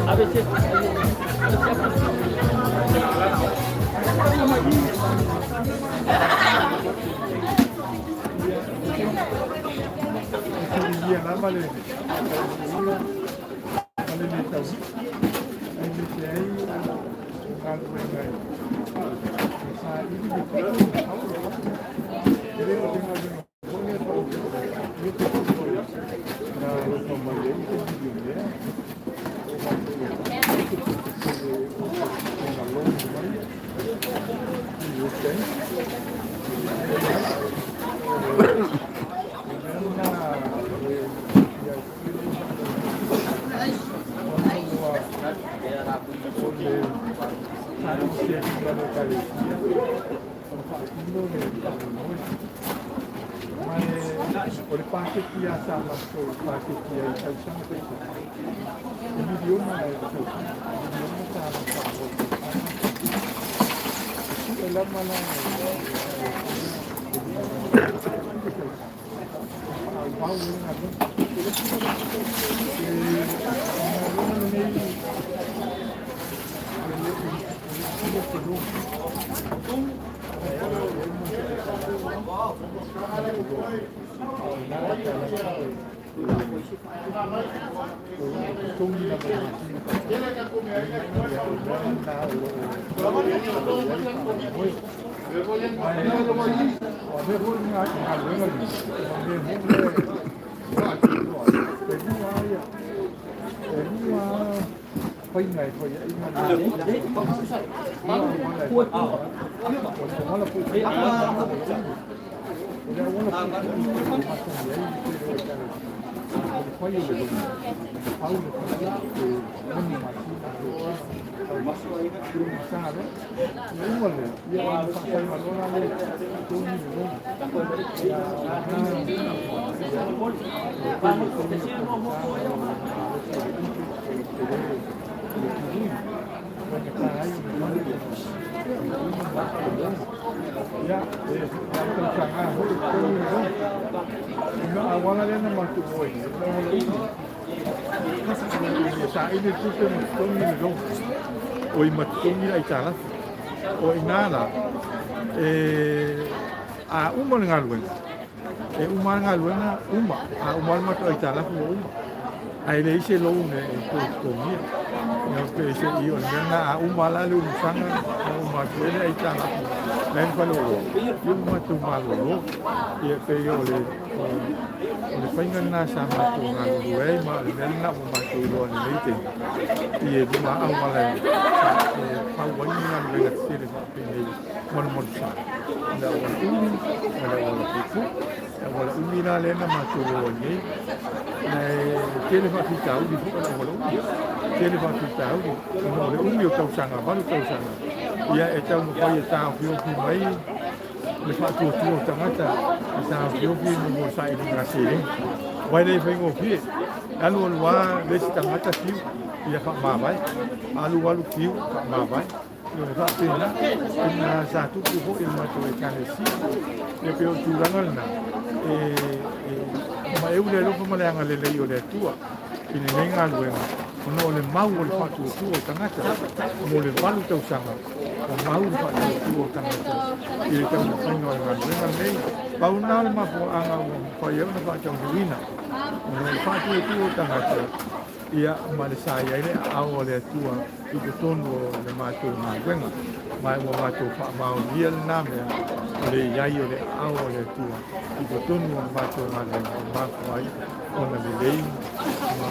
Ia lava le ula ma le lē taunuu, aemaise ai o galuega e saili le tupe E le o se galuega foi lea faaopoopo ia pe foi na alofa mai ai se milionea o matou tele o loan mai i World Bank. O le mea lena ia ona ua o le saili le Ekalesia ona faatino le faamoemoe. Ma o le paketi a sa matou paketi ai i tausaga taitasi, e miliona i le tausaga, miliona tala faamoa. E sue lava la le tausaga faaauau ai le galuega. E galuega lenei e le o se loan. Faiga e fai ai o le auala puupuu e masani ai le tele o Ekalesia, o le fai o le loan, pau le fai pe 6 masina pe i le gata lea. Ia uma lea, ia ona faafaiga loa la lea e totogi le loan. Ia na ia o le tele foi o faigata o le malosi o le tupe, o le tele o le tului, faigata ai ona fai le loan. Ia, e tausaga foi e totogi le loan. O le auala lea na matou o ai nei, o le auala umi. E saili le tupe ma totogi le loan. Oi ma totogi le aitalafu. O i ina la, e a uma le galuega, e uma le galuega, uma. A uma le matou aitalafu ua uma. Ae leai se loan e toe totogia. Ia pe se i o le mea lena a uma la le umusaga ma uma atu ai le aitalafu la e i le faleoloa, ia ua matou malolo. Ia pei o le o le faiga lena sa matou galulue ai ma o le mea lena ua matou iloa i lenei taimi i e lua auala e fau ai ni galuega tetele faapenei malumalusa, le auala umi ma le auala puupuu. Le auala umi la lea na matou o ai nei, e tele faafitauli foi o le auala umi, tele faafitauli ona o le umi o tausaga, 8 tausaga. Ia e taumafai e taofiofi mai le faatuatua o tagata e taofiofi mo sailiga seleni. Aua e le faigofie, e alu alu lava le isi tagata fiu ia faamavae, alu alu fiu faamavae. Ia e faapena, ina sa tupu foi i le matou Ekalesia. Ia pei o le tulaga lena, e maeu le alofa ma le agalelei o le Atua i lenei galuega, ona o le mau o le faatuatua o tagata mo le 8 tausaga, ua mau le faatuatua o tagata i le taumafaiga o le galuega lenei. Pau lena o le mafuaaga ua mafai ai ona faataunuuina, ona o le faatuatua o tagata, ia ma le sa i ai le aao o le Atua i totonu o le matou galuega. Ma ua matou faamaonia lena mea, o le i ai o le aao o le Atua i totonu o le matou galuega ua mafua ai ona lelei ma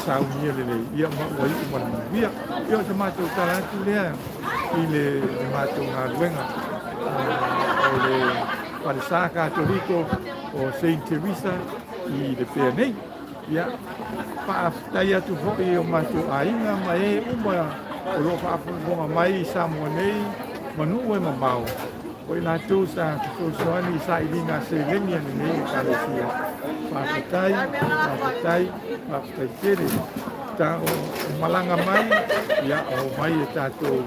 saunia lelei, ia ma ua iu ma le manuia. Ia o se matou tala atu lea i le matou galuega o le Falesa Katoliko o Saint Teresa i Lepea nei. Ia, faafetai atu foi i o matou aiga ma e uma o lo o faafogafoga mai i Samoa nei ma nuu e mamao, o i latou sa fesoasoani i sailiga seleni a lenei Ekalesia. Faafetai, faafetai, faafetai tele. Ta o malaga mai, ia o mai e tatou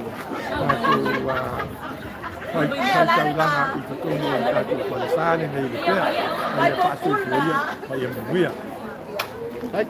faitaulaga i totonu o le tatou falesa lenei i Lepea, ma ia faasoifua ia ma ia manuia. Hai.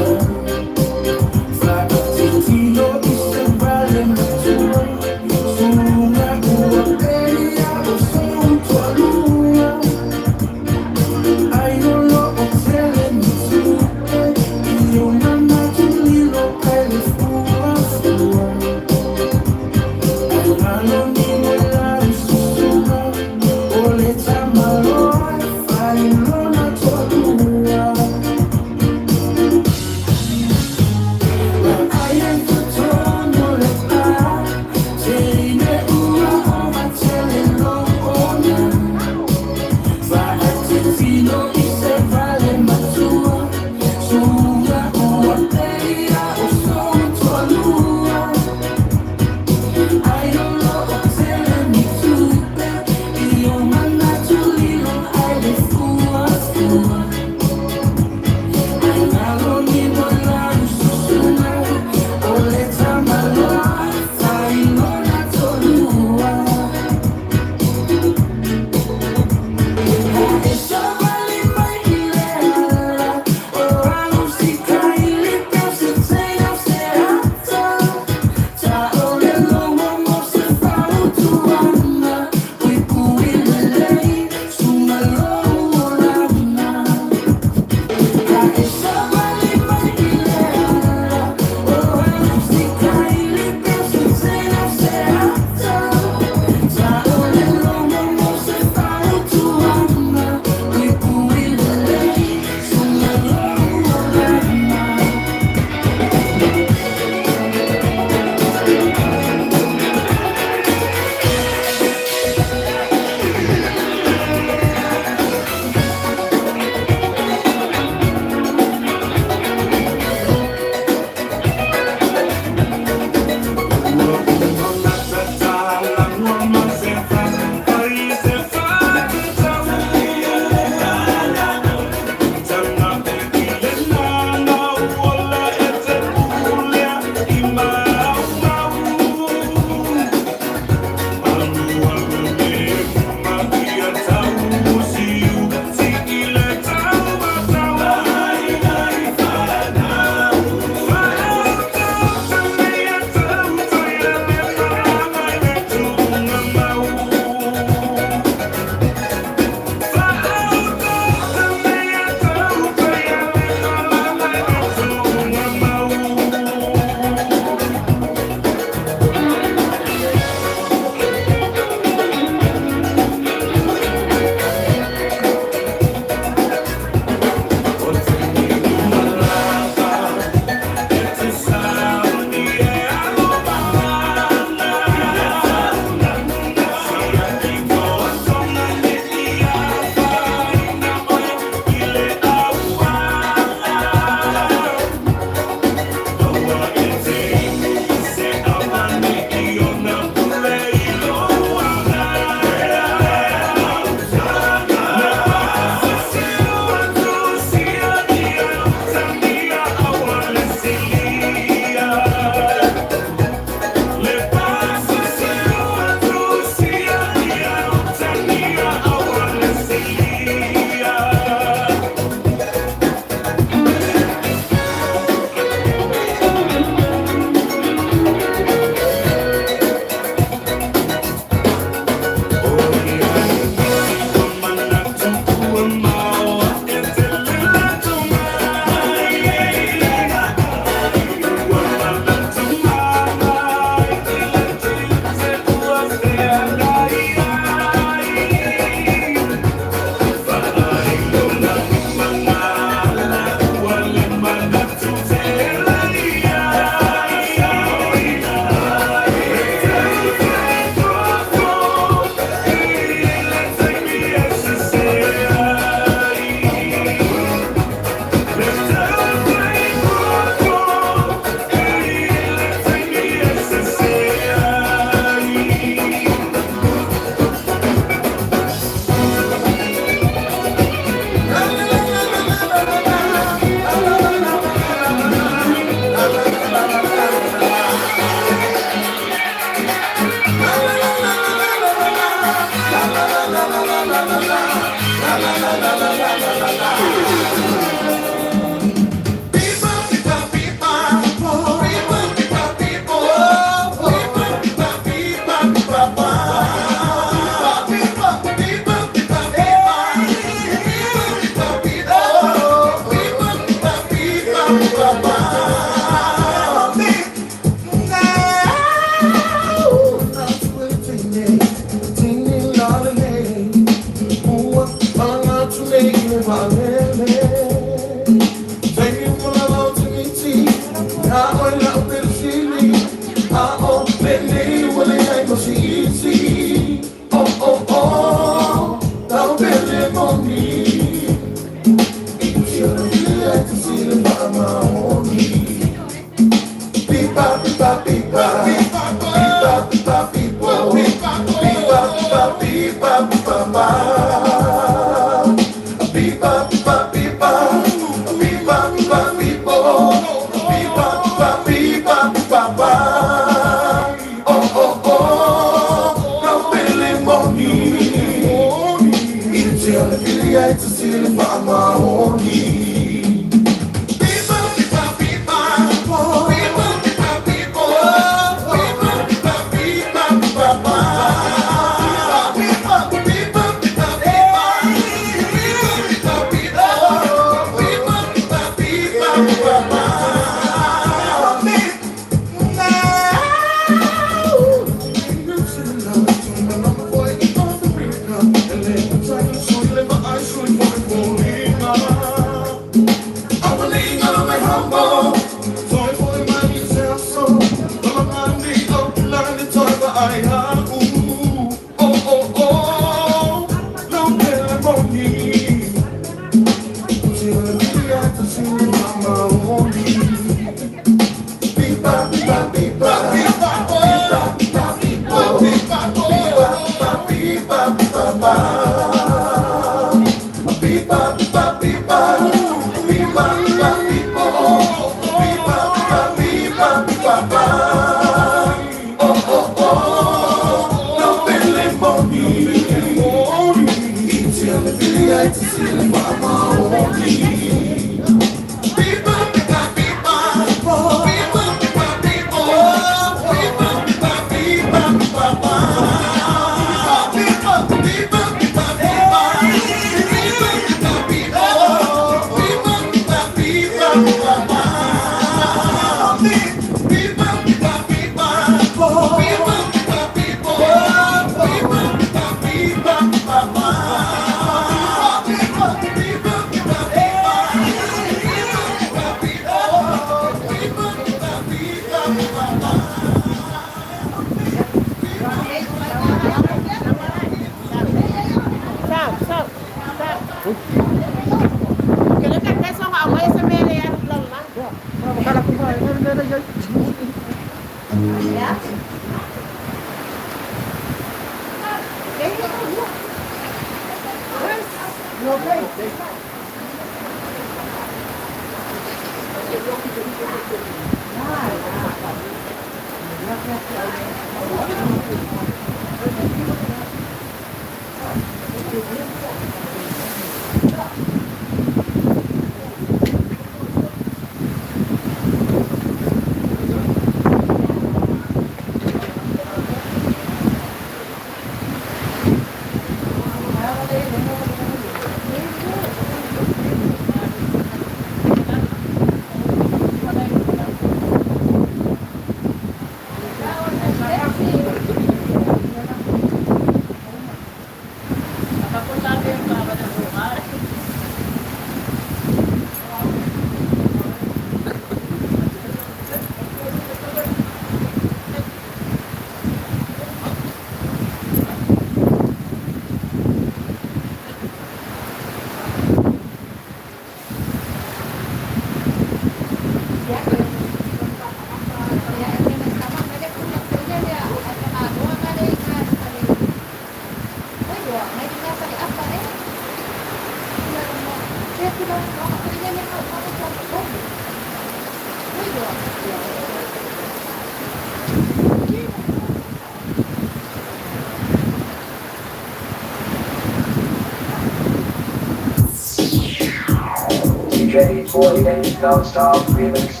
DJ 48 Non-Stop Remix.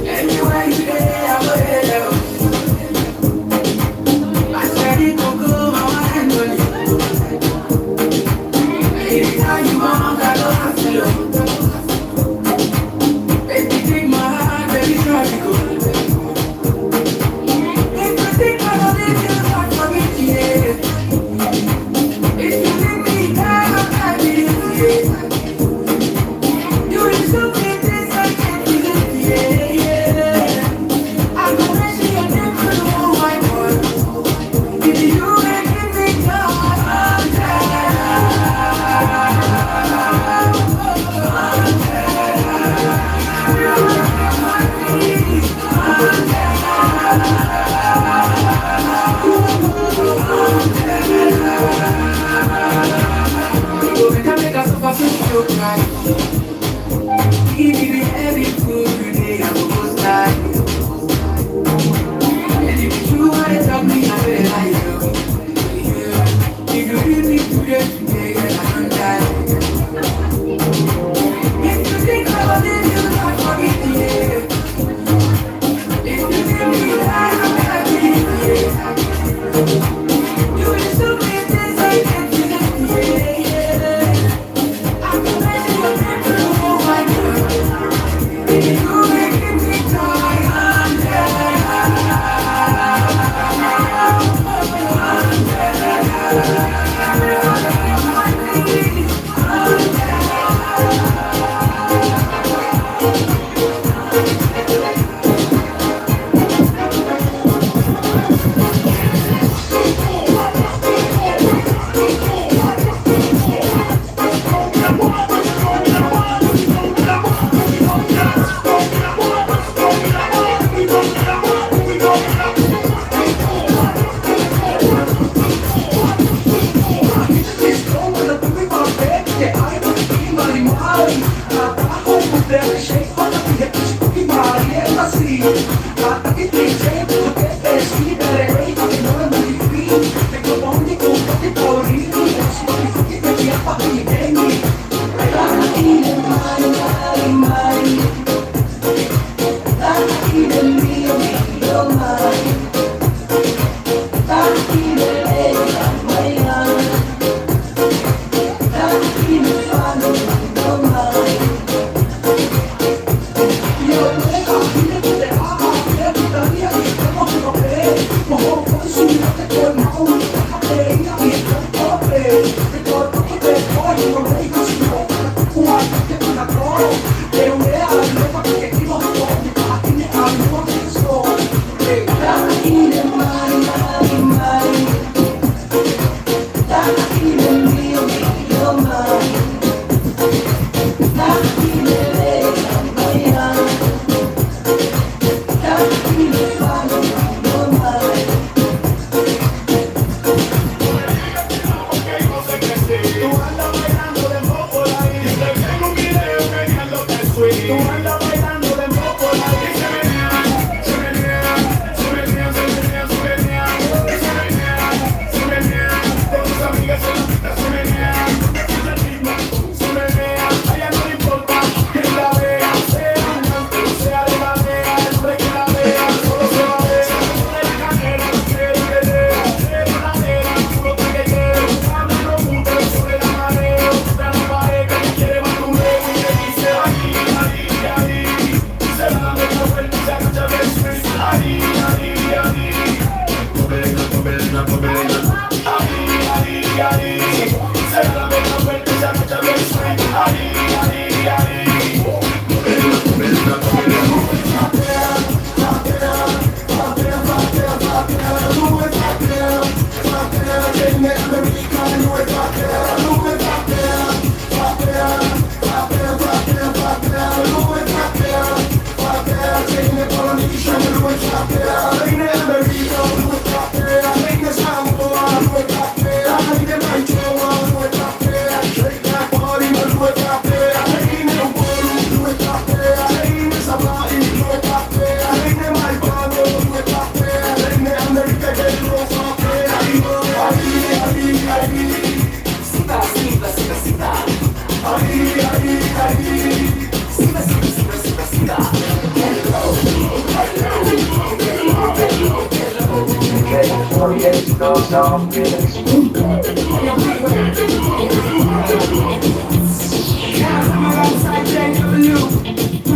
Anyway, today I'm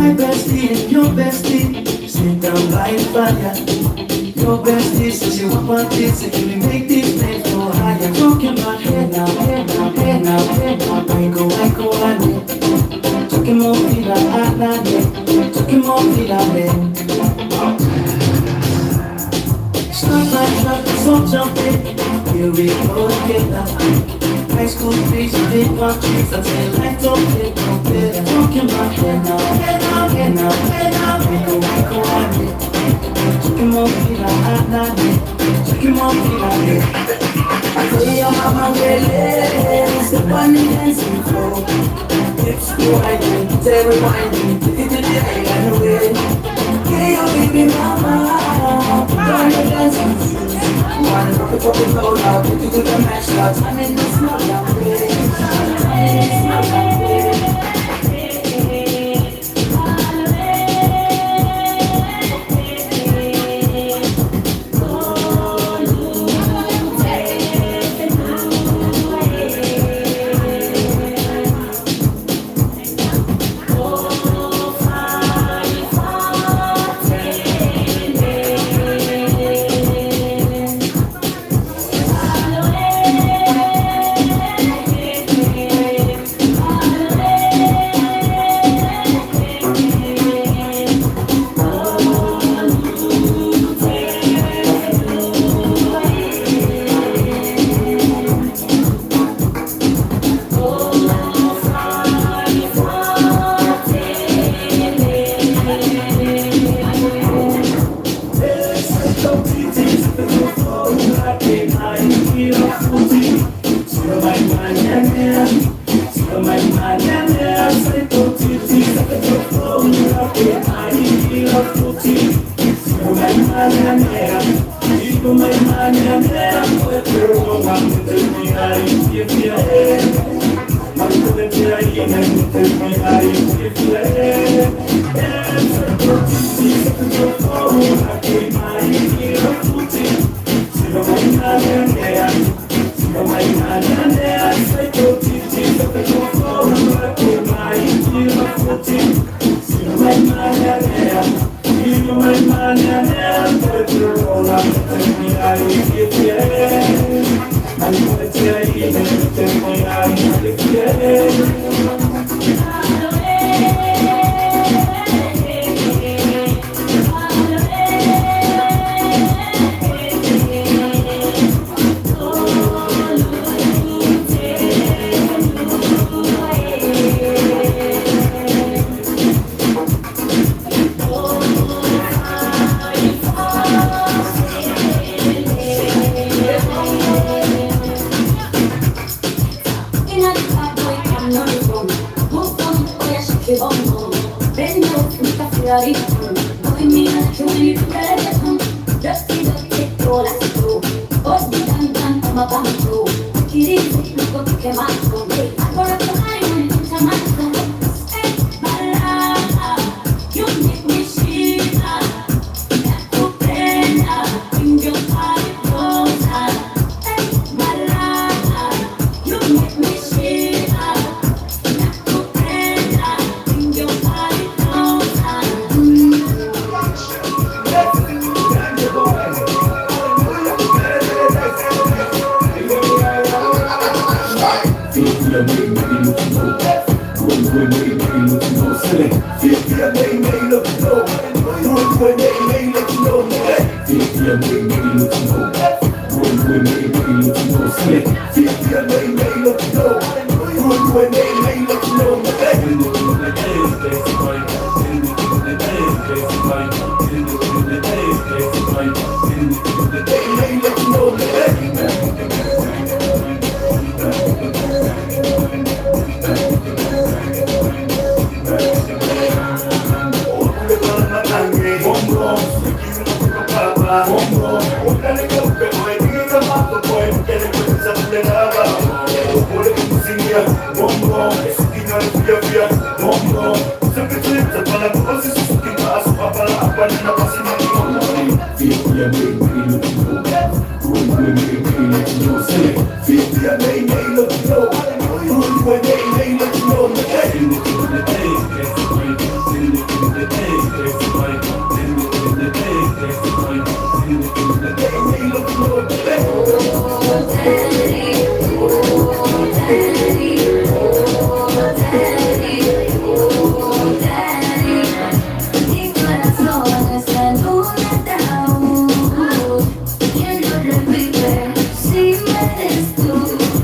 My bestie and your bestie sit down by the fire. Your bestie says she want my kids, so can we make these flames go higher? Talking about hey now, hey now, hey now, hey now, I go, I go, I go. Talking more, feel I like it. Talking more, feel I like Start my truck, let's all jump in. Here we go again now. High school trees, big palm trees. I tell you, life don't get no better. Talking about hey now, hey now, hey now, hey now. We go, we go, I go. Talking more, feel I like it. Talking more, feel I like it. I tell your mama, well, step on the dancing floor. Hips go winding, tail rewinding, take it to the island way. Yeah, your baby mama, put on your dancing shoes. One drop it, drop it low now, take it to the max now. Time in the small down way. Time in the small down way.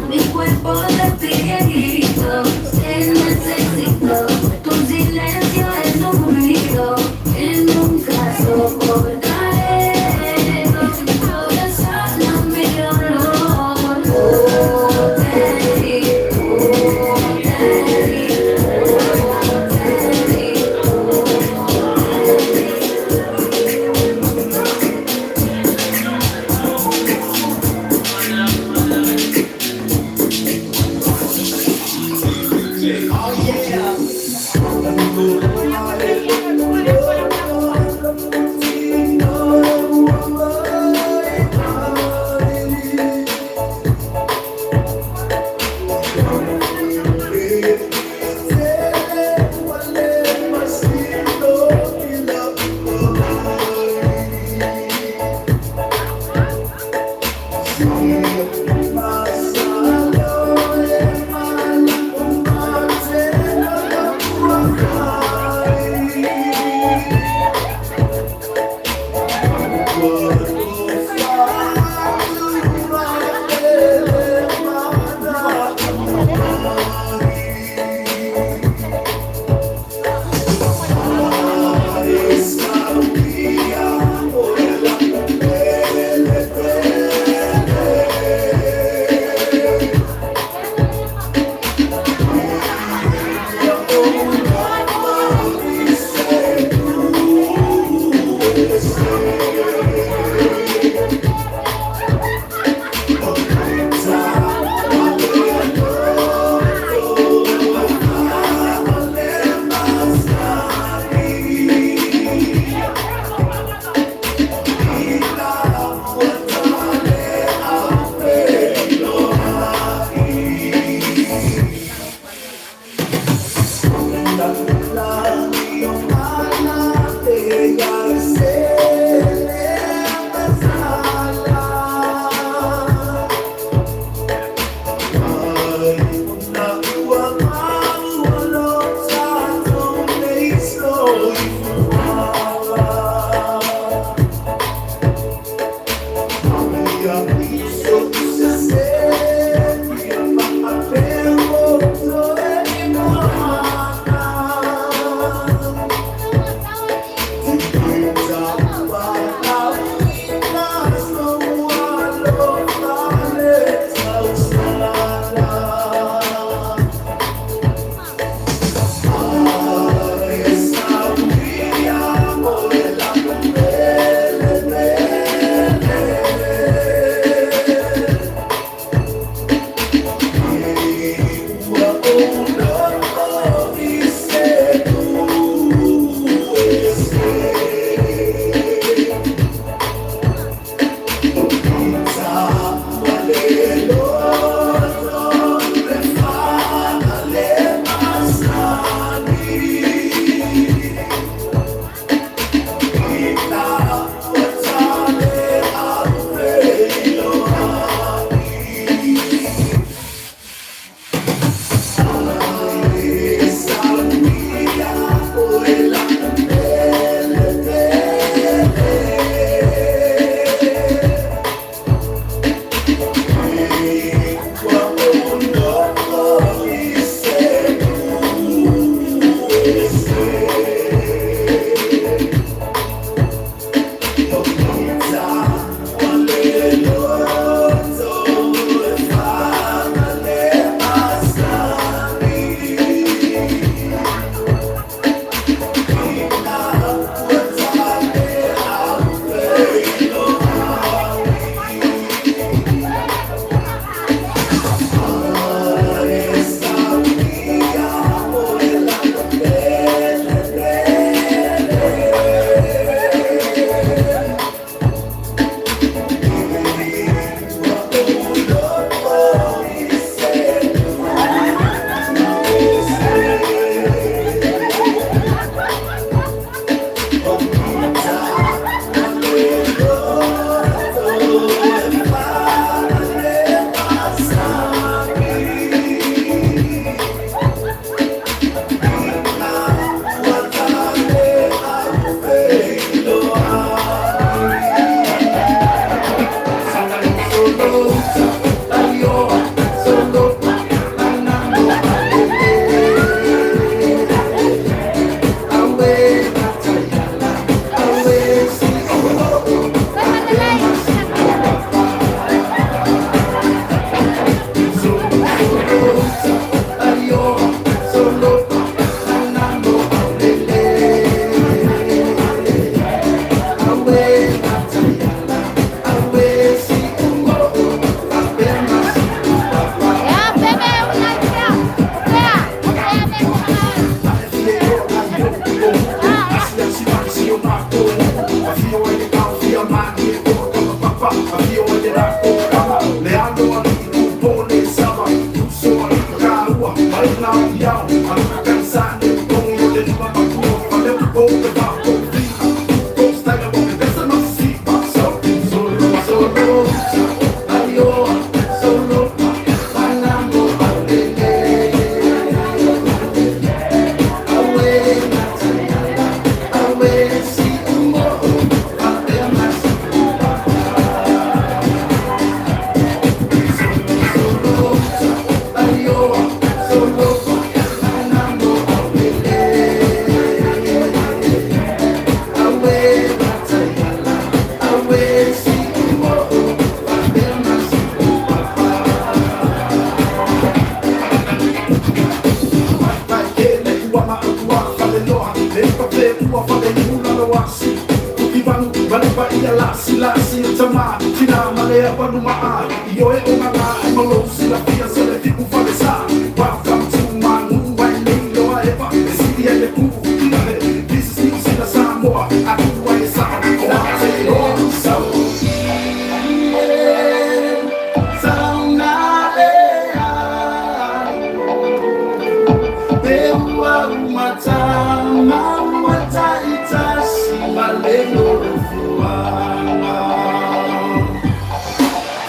Mi cuerpo.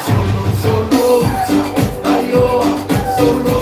Solo, solo, ayo, solo.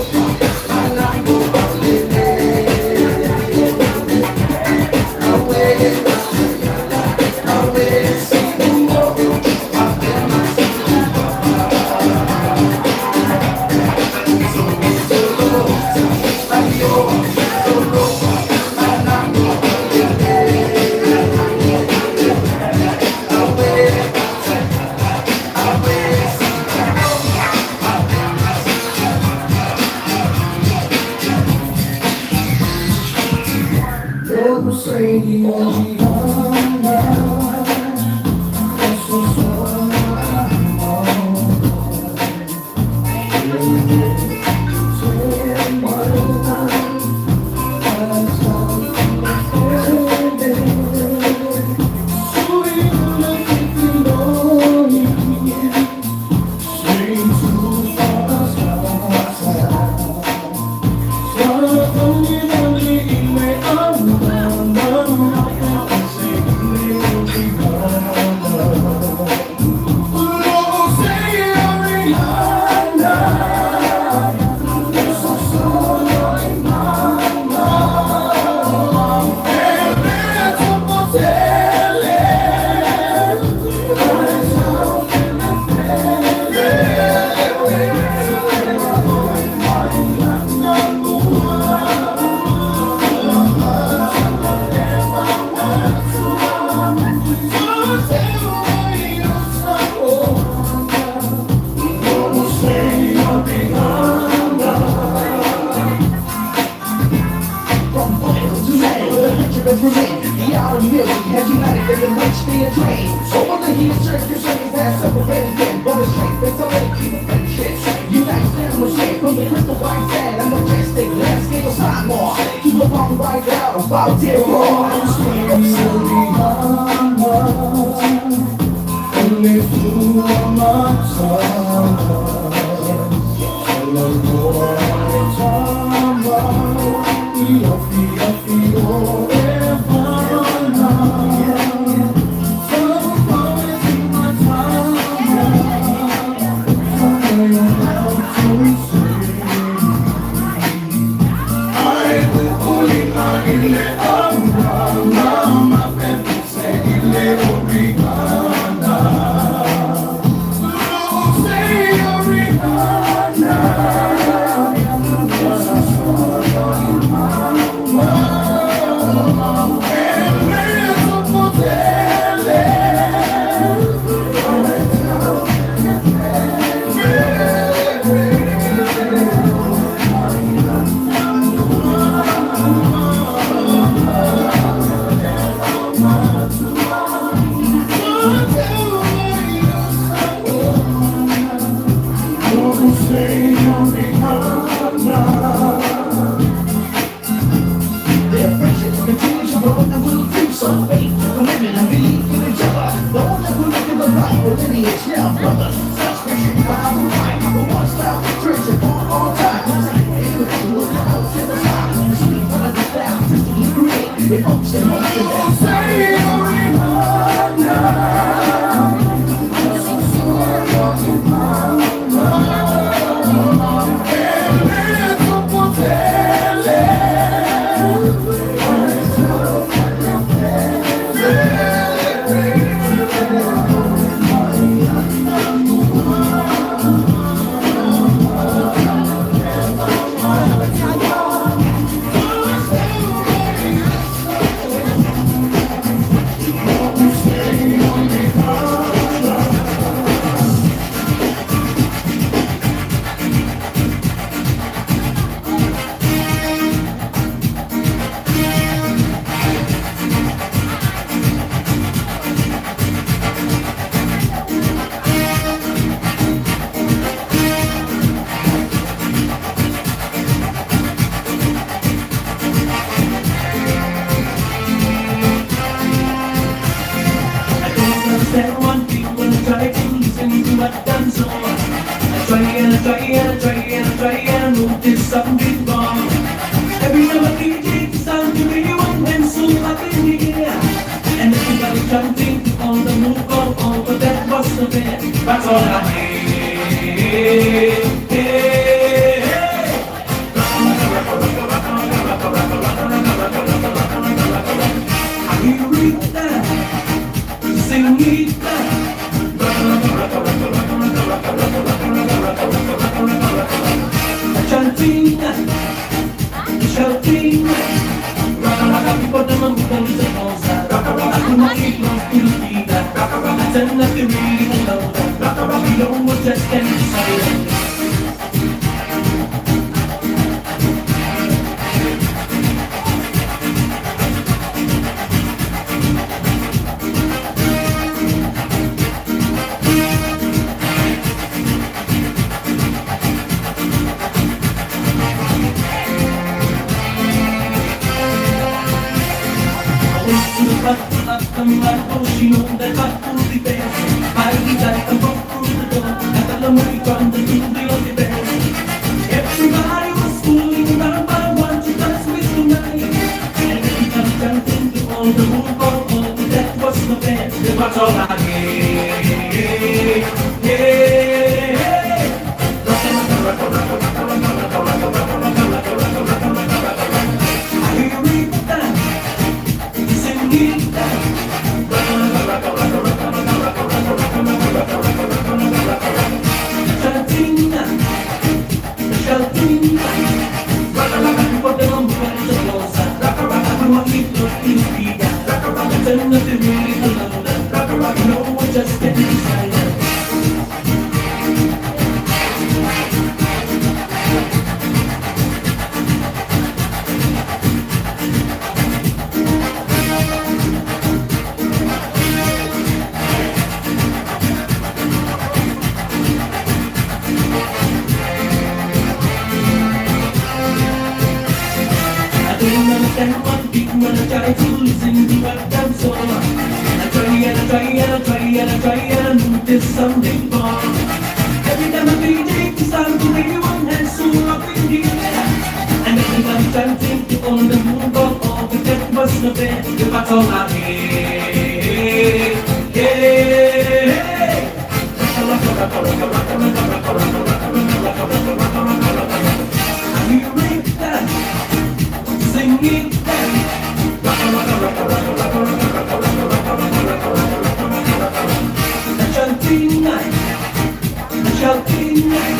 Understand one thing when I try to listen to what I'm so. I try and I try and I try and I try and I knew this someday wrong. Every time I DJ, it's time to radio one hand so up in the air. And everybody chanting on the moon, but all the death was not there. If I told my hey, hey, hey. I hear it then, singing then. Chanting night, shouting night.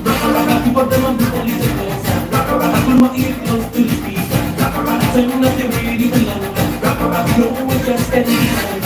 Rocka rocka, people them on the police and close. Rocka rocka, pull my ear close to the speaker. Rocka rocka, turn up the radio louder. Rocka rocka, you know it just can't be done.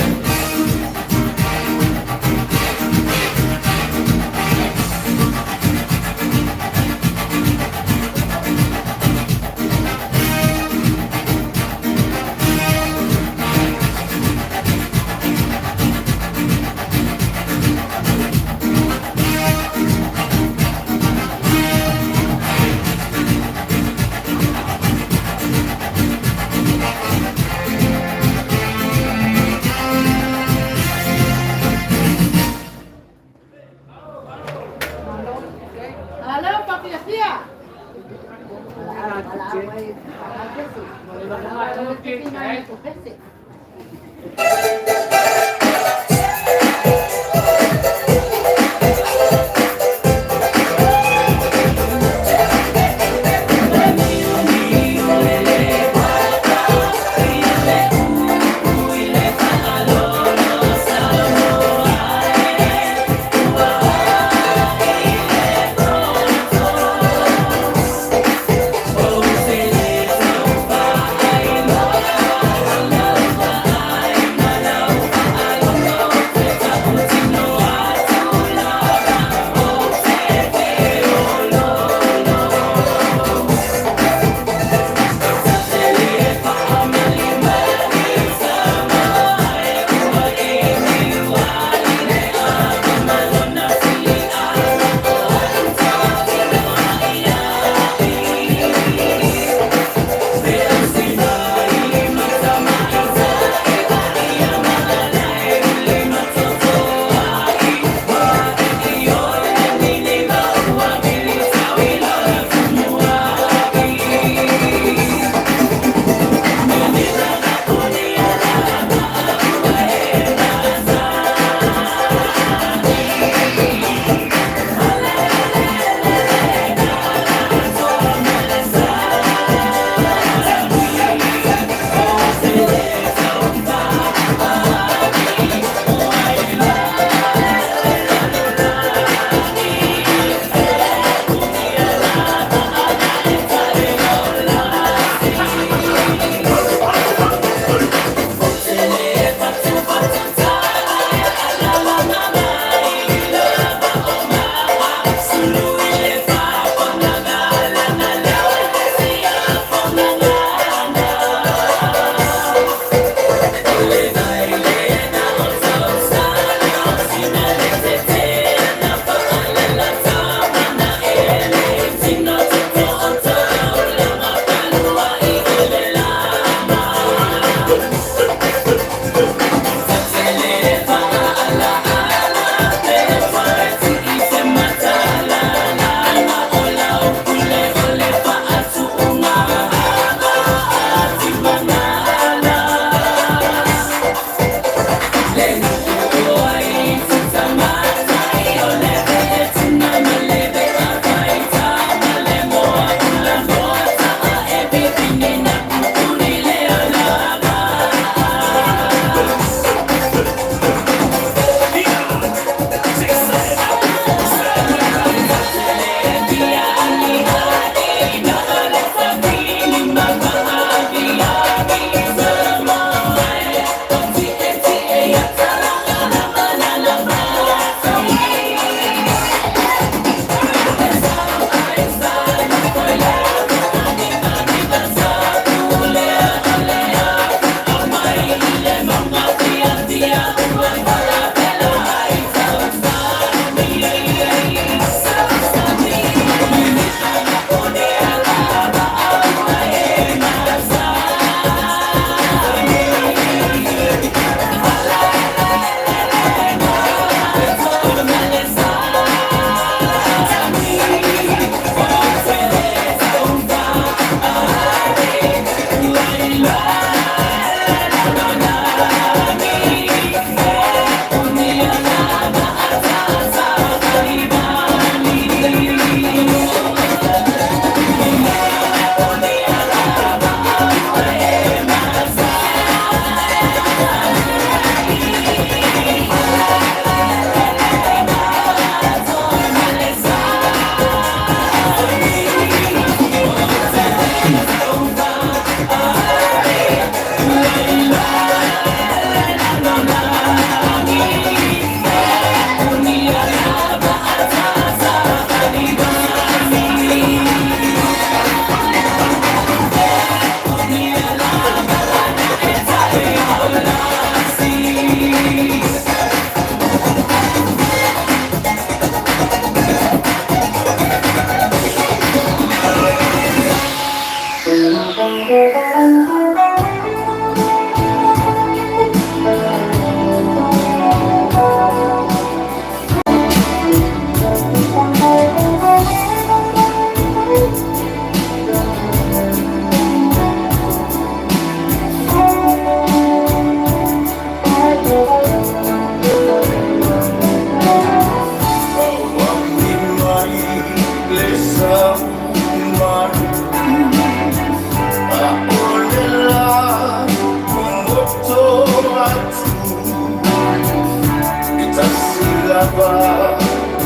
lava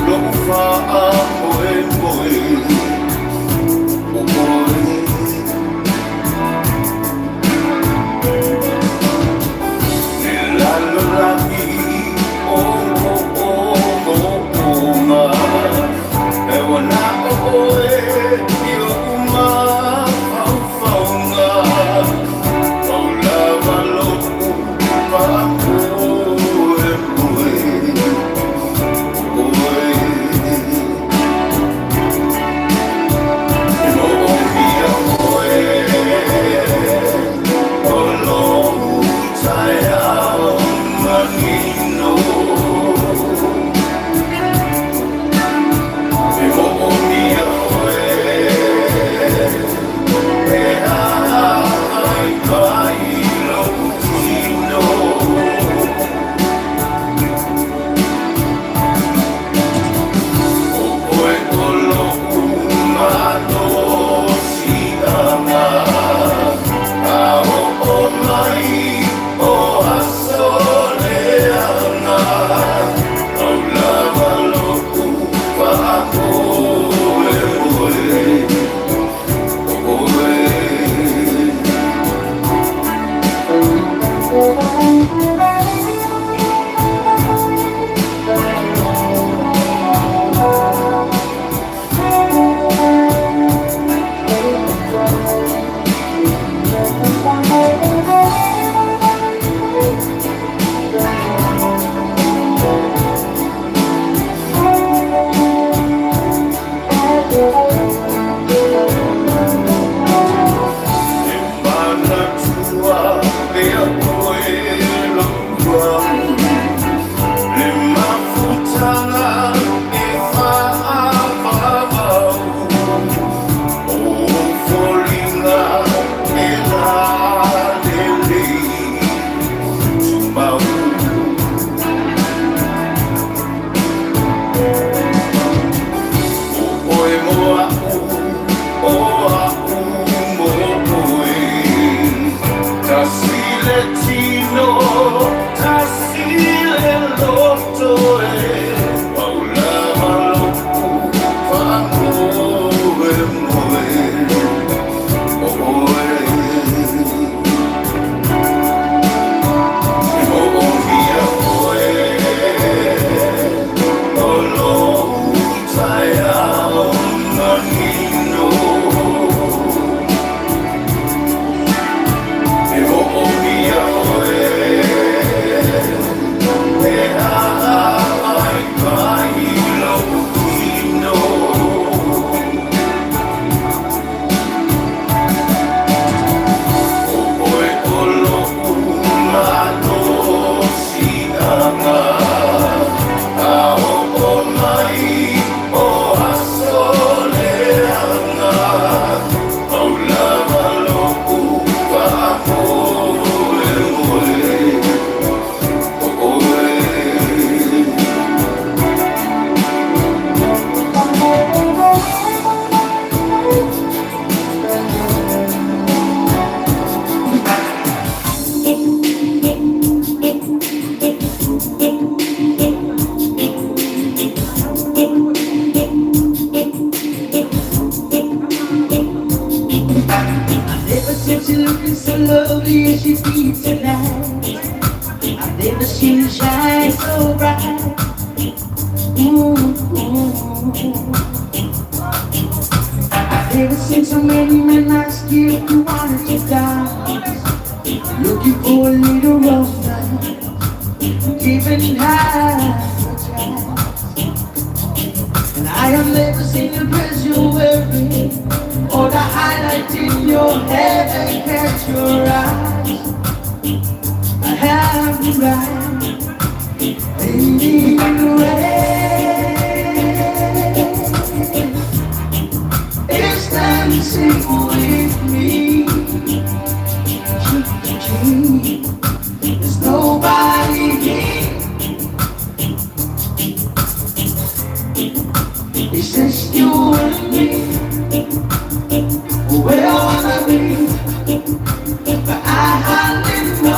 lo'u fa'amoemoe o oe. Le lalolagi o o'ooga e mana'o oe i o'u mafaufauga pau lava lo'u fa'amoemoe o oe. E mo'omia oe o lou taeao manino. E mo'omia oe e agai mai lou tino. O oe o lo'u malosi'aga a o'o mai o aso leaga pau lava lo'u fa'amoemoe o oe. E manatua pea oe lo'u au le mafutaga e fa'avavau o foliga e lalelei tumau. O oe mo a'u o a'u mo oe tasi le tino tasi le loto e pau lava lo'u fa'amoemoe o oe. E mo'omia oe o lou taeao manino. E mo'omia oe e agai mai lou tino. O oe o lo'u malosi'aga a o'o mai o aso leaga pau lava lo'u fa'amoemoe o oe. I've never seen she looking so lovely as she did tonight. I've never seen her shine so bright. Mm-hmm. I've never seen so many men ask you if you wanted to die. Looking for a little romance, giving half a chance. And I have never seen the dress you're wearing, or the highlight in your hair that catch your eyes. I have the right, lady in the red is dancing with me. Cheek to cheek, there's nobody here. It's just you and me. Where I wanna be, but I hardly know.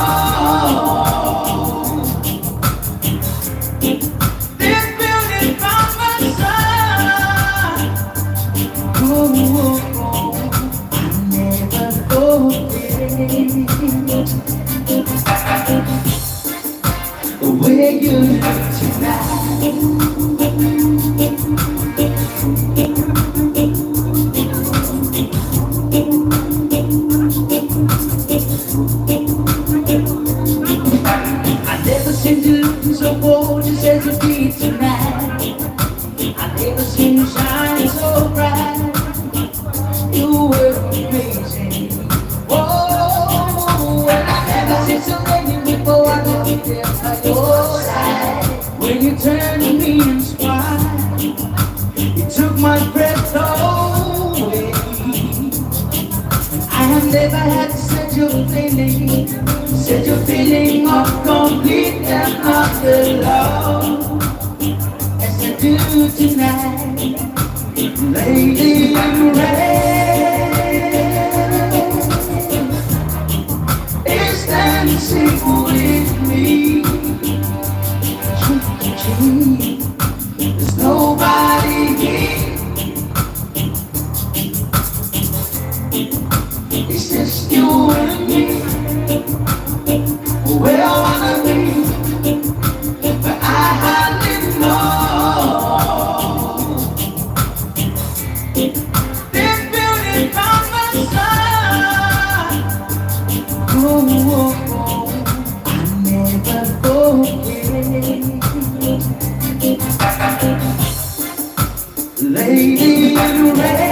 This you look tonight. I never seen you looking so gorgeous as you did tonight. I never seen you shine so bright. You were amazing. Oh, and I never seen so many before. I could be there by your side. When you turned to me and smiled, you took my breath away. I have never had such a feeling, such a feeling of complete and utter love as I do tonight. Lady in red is dancing with me. There's nobody here. It's just you and me. Where I wanna be, but I hardly know. This beauty by my side. Oh, oh, oh, I never forget. Lady in red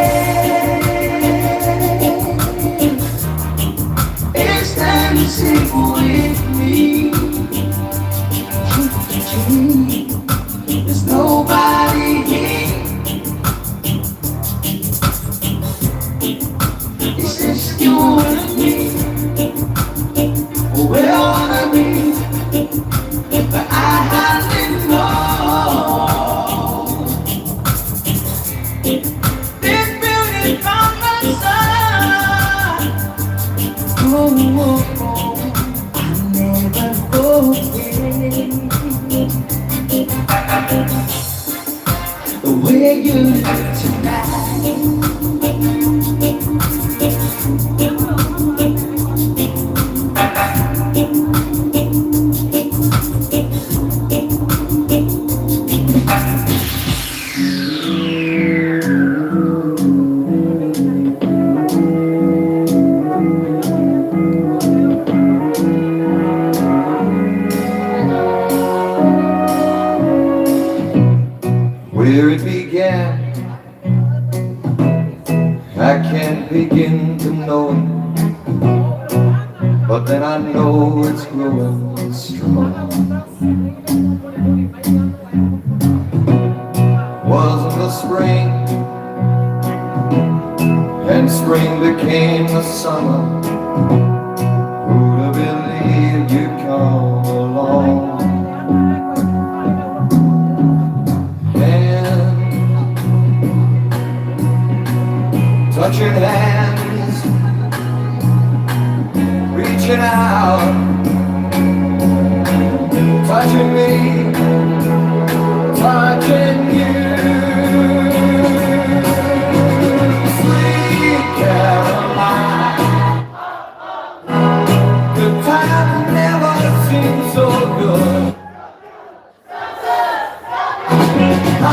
is dancing with me. There's nobody here. It's just you and me. Where I wanna be, but I hardly know. This beauty by my side. Oh, oh, oh, I never forget the way you look tonight. Where it began, I can't begin to know it, but then I know it's growing strong. Wasn't the spring, and spring became the summer. Who'd have believed you'd come along? Touching hands, reaching out, touching me, touching you. Sweet Caroline, good times never seem so good. I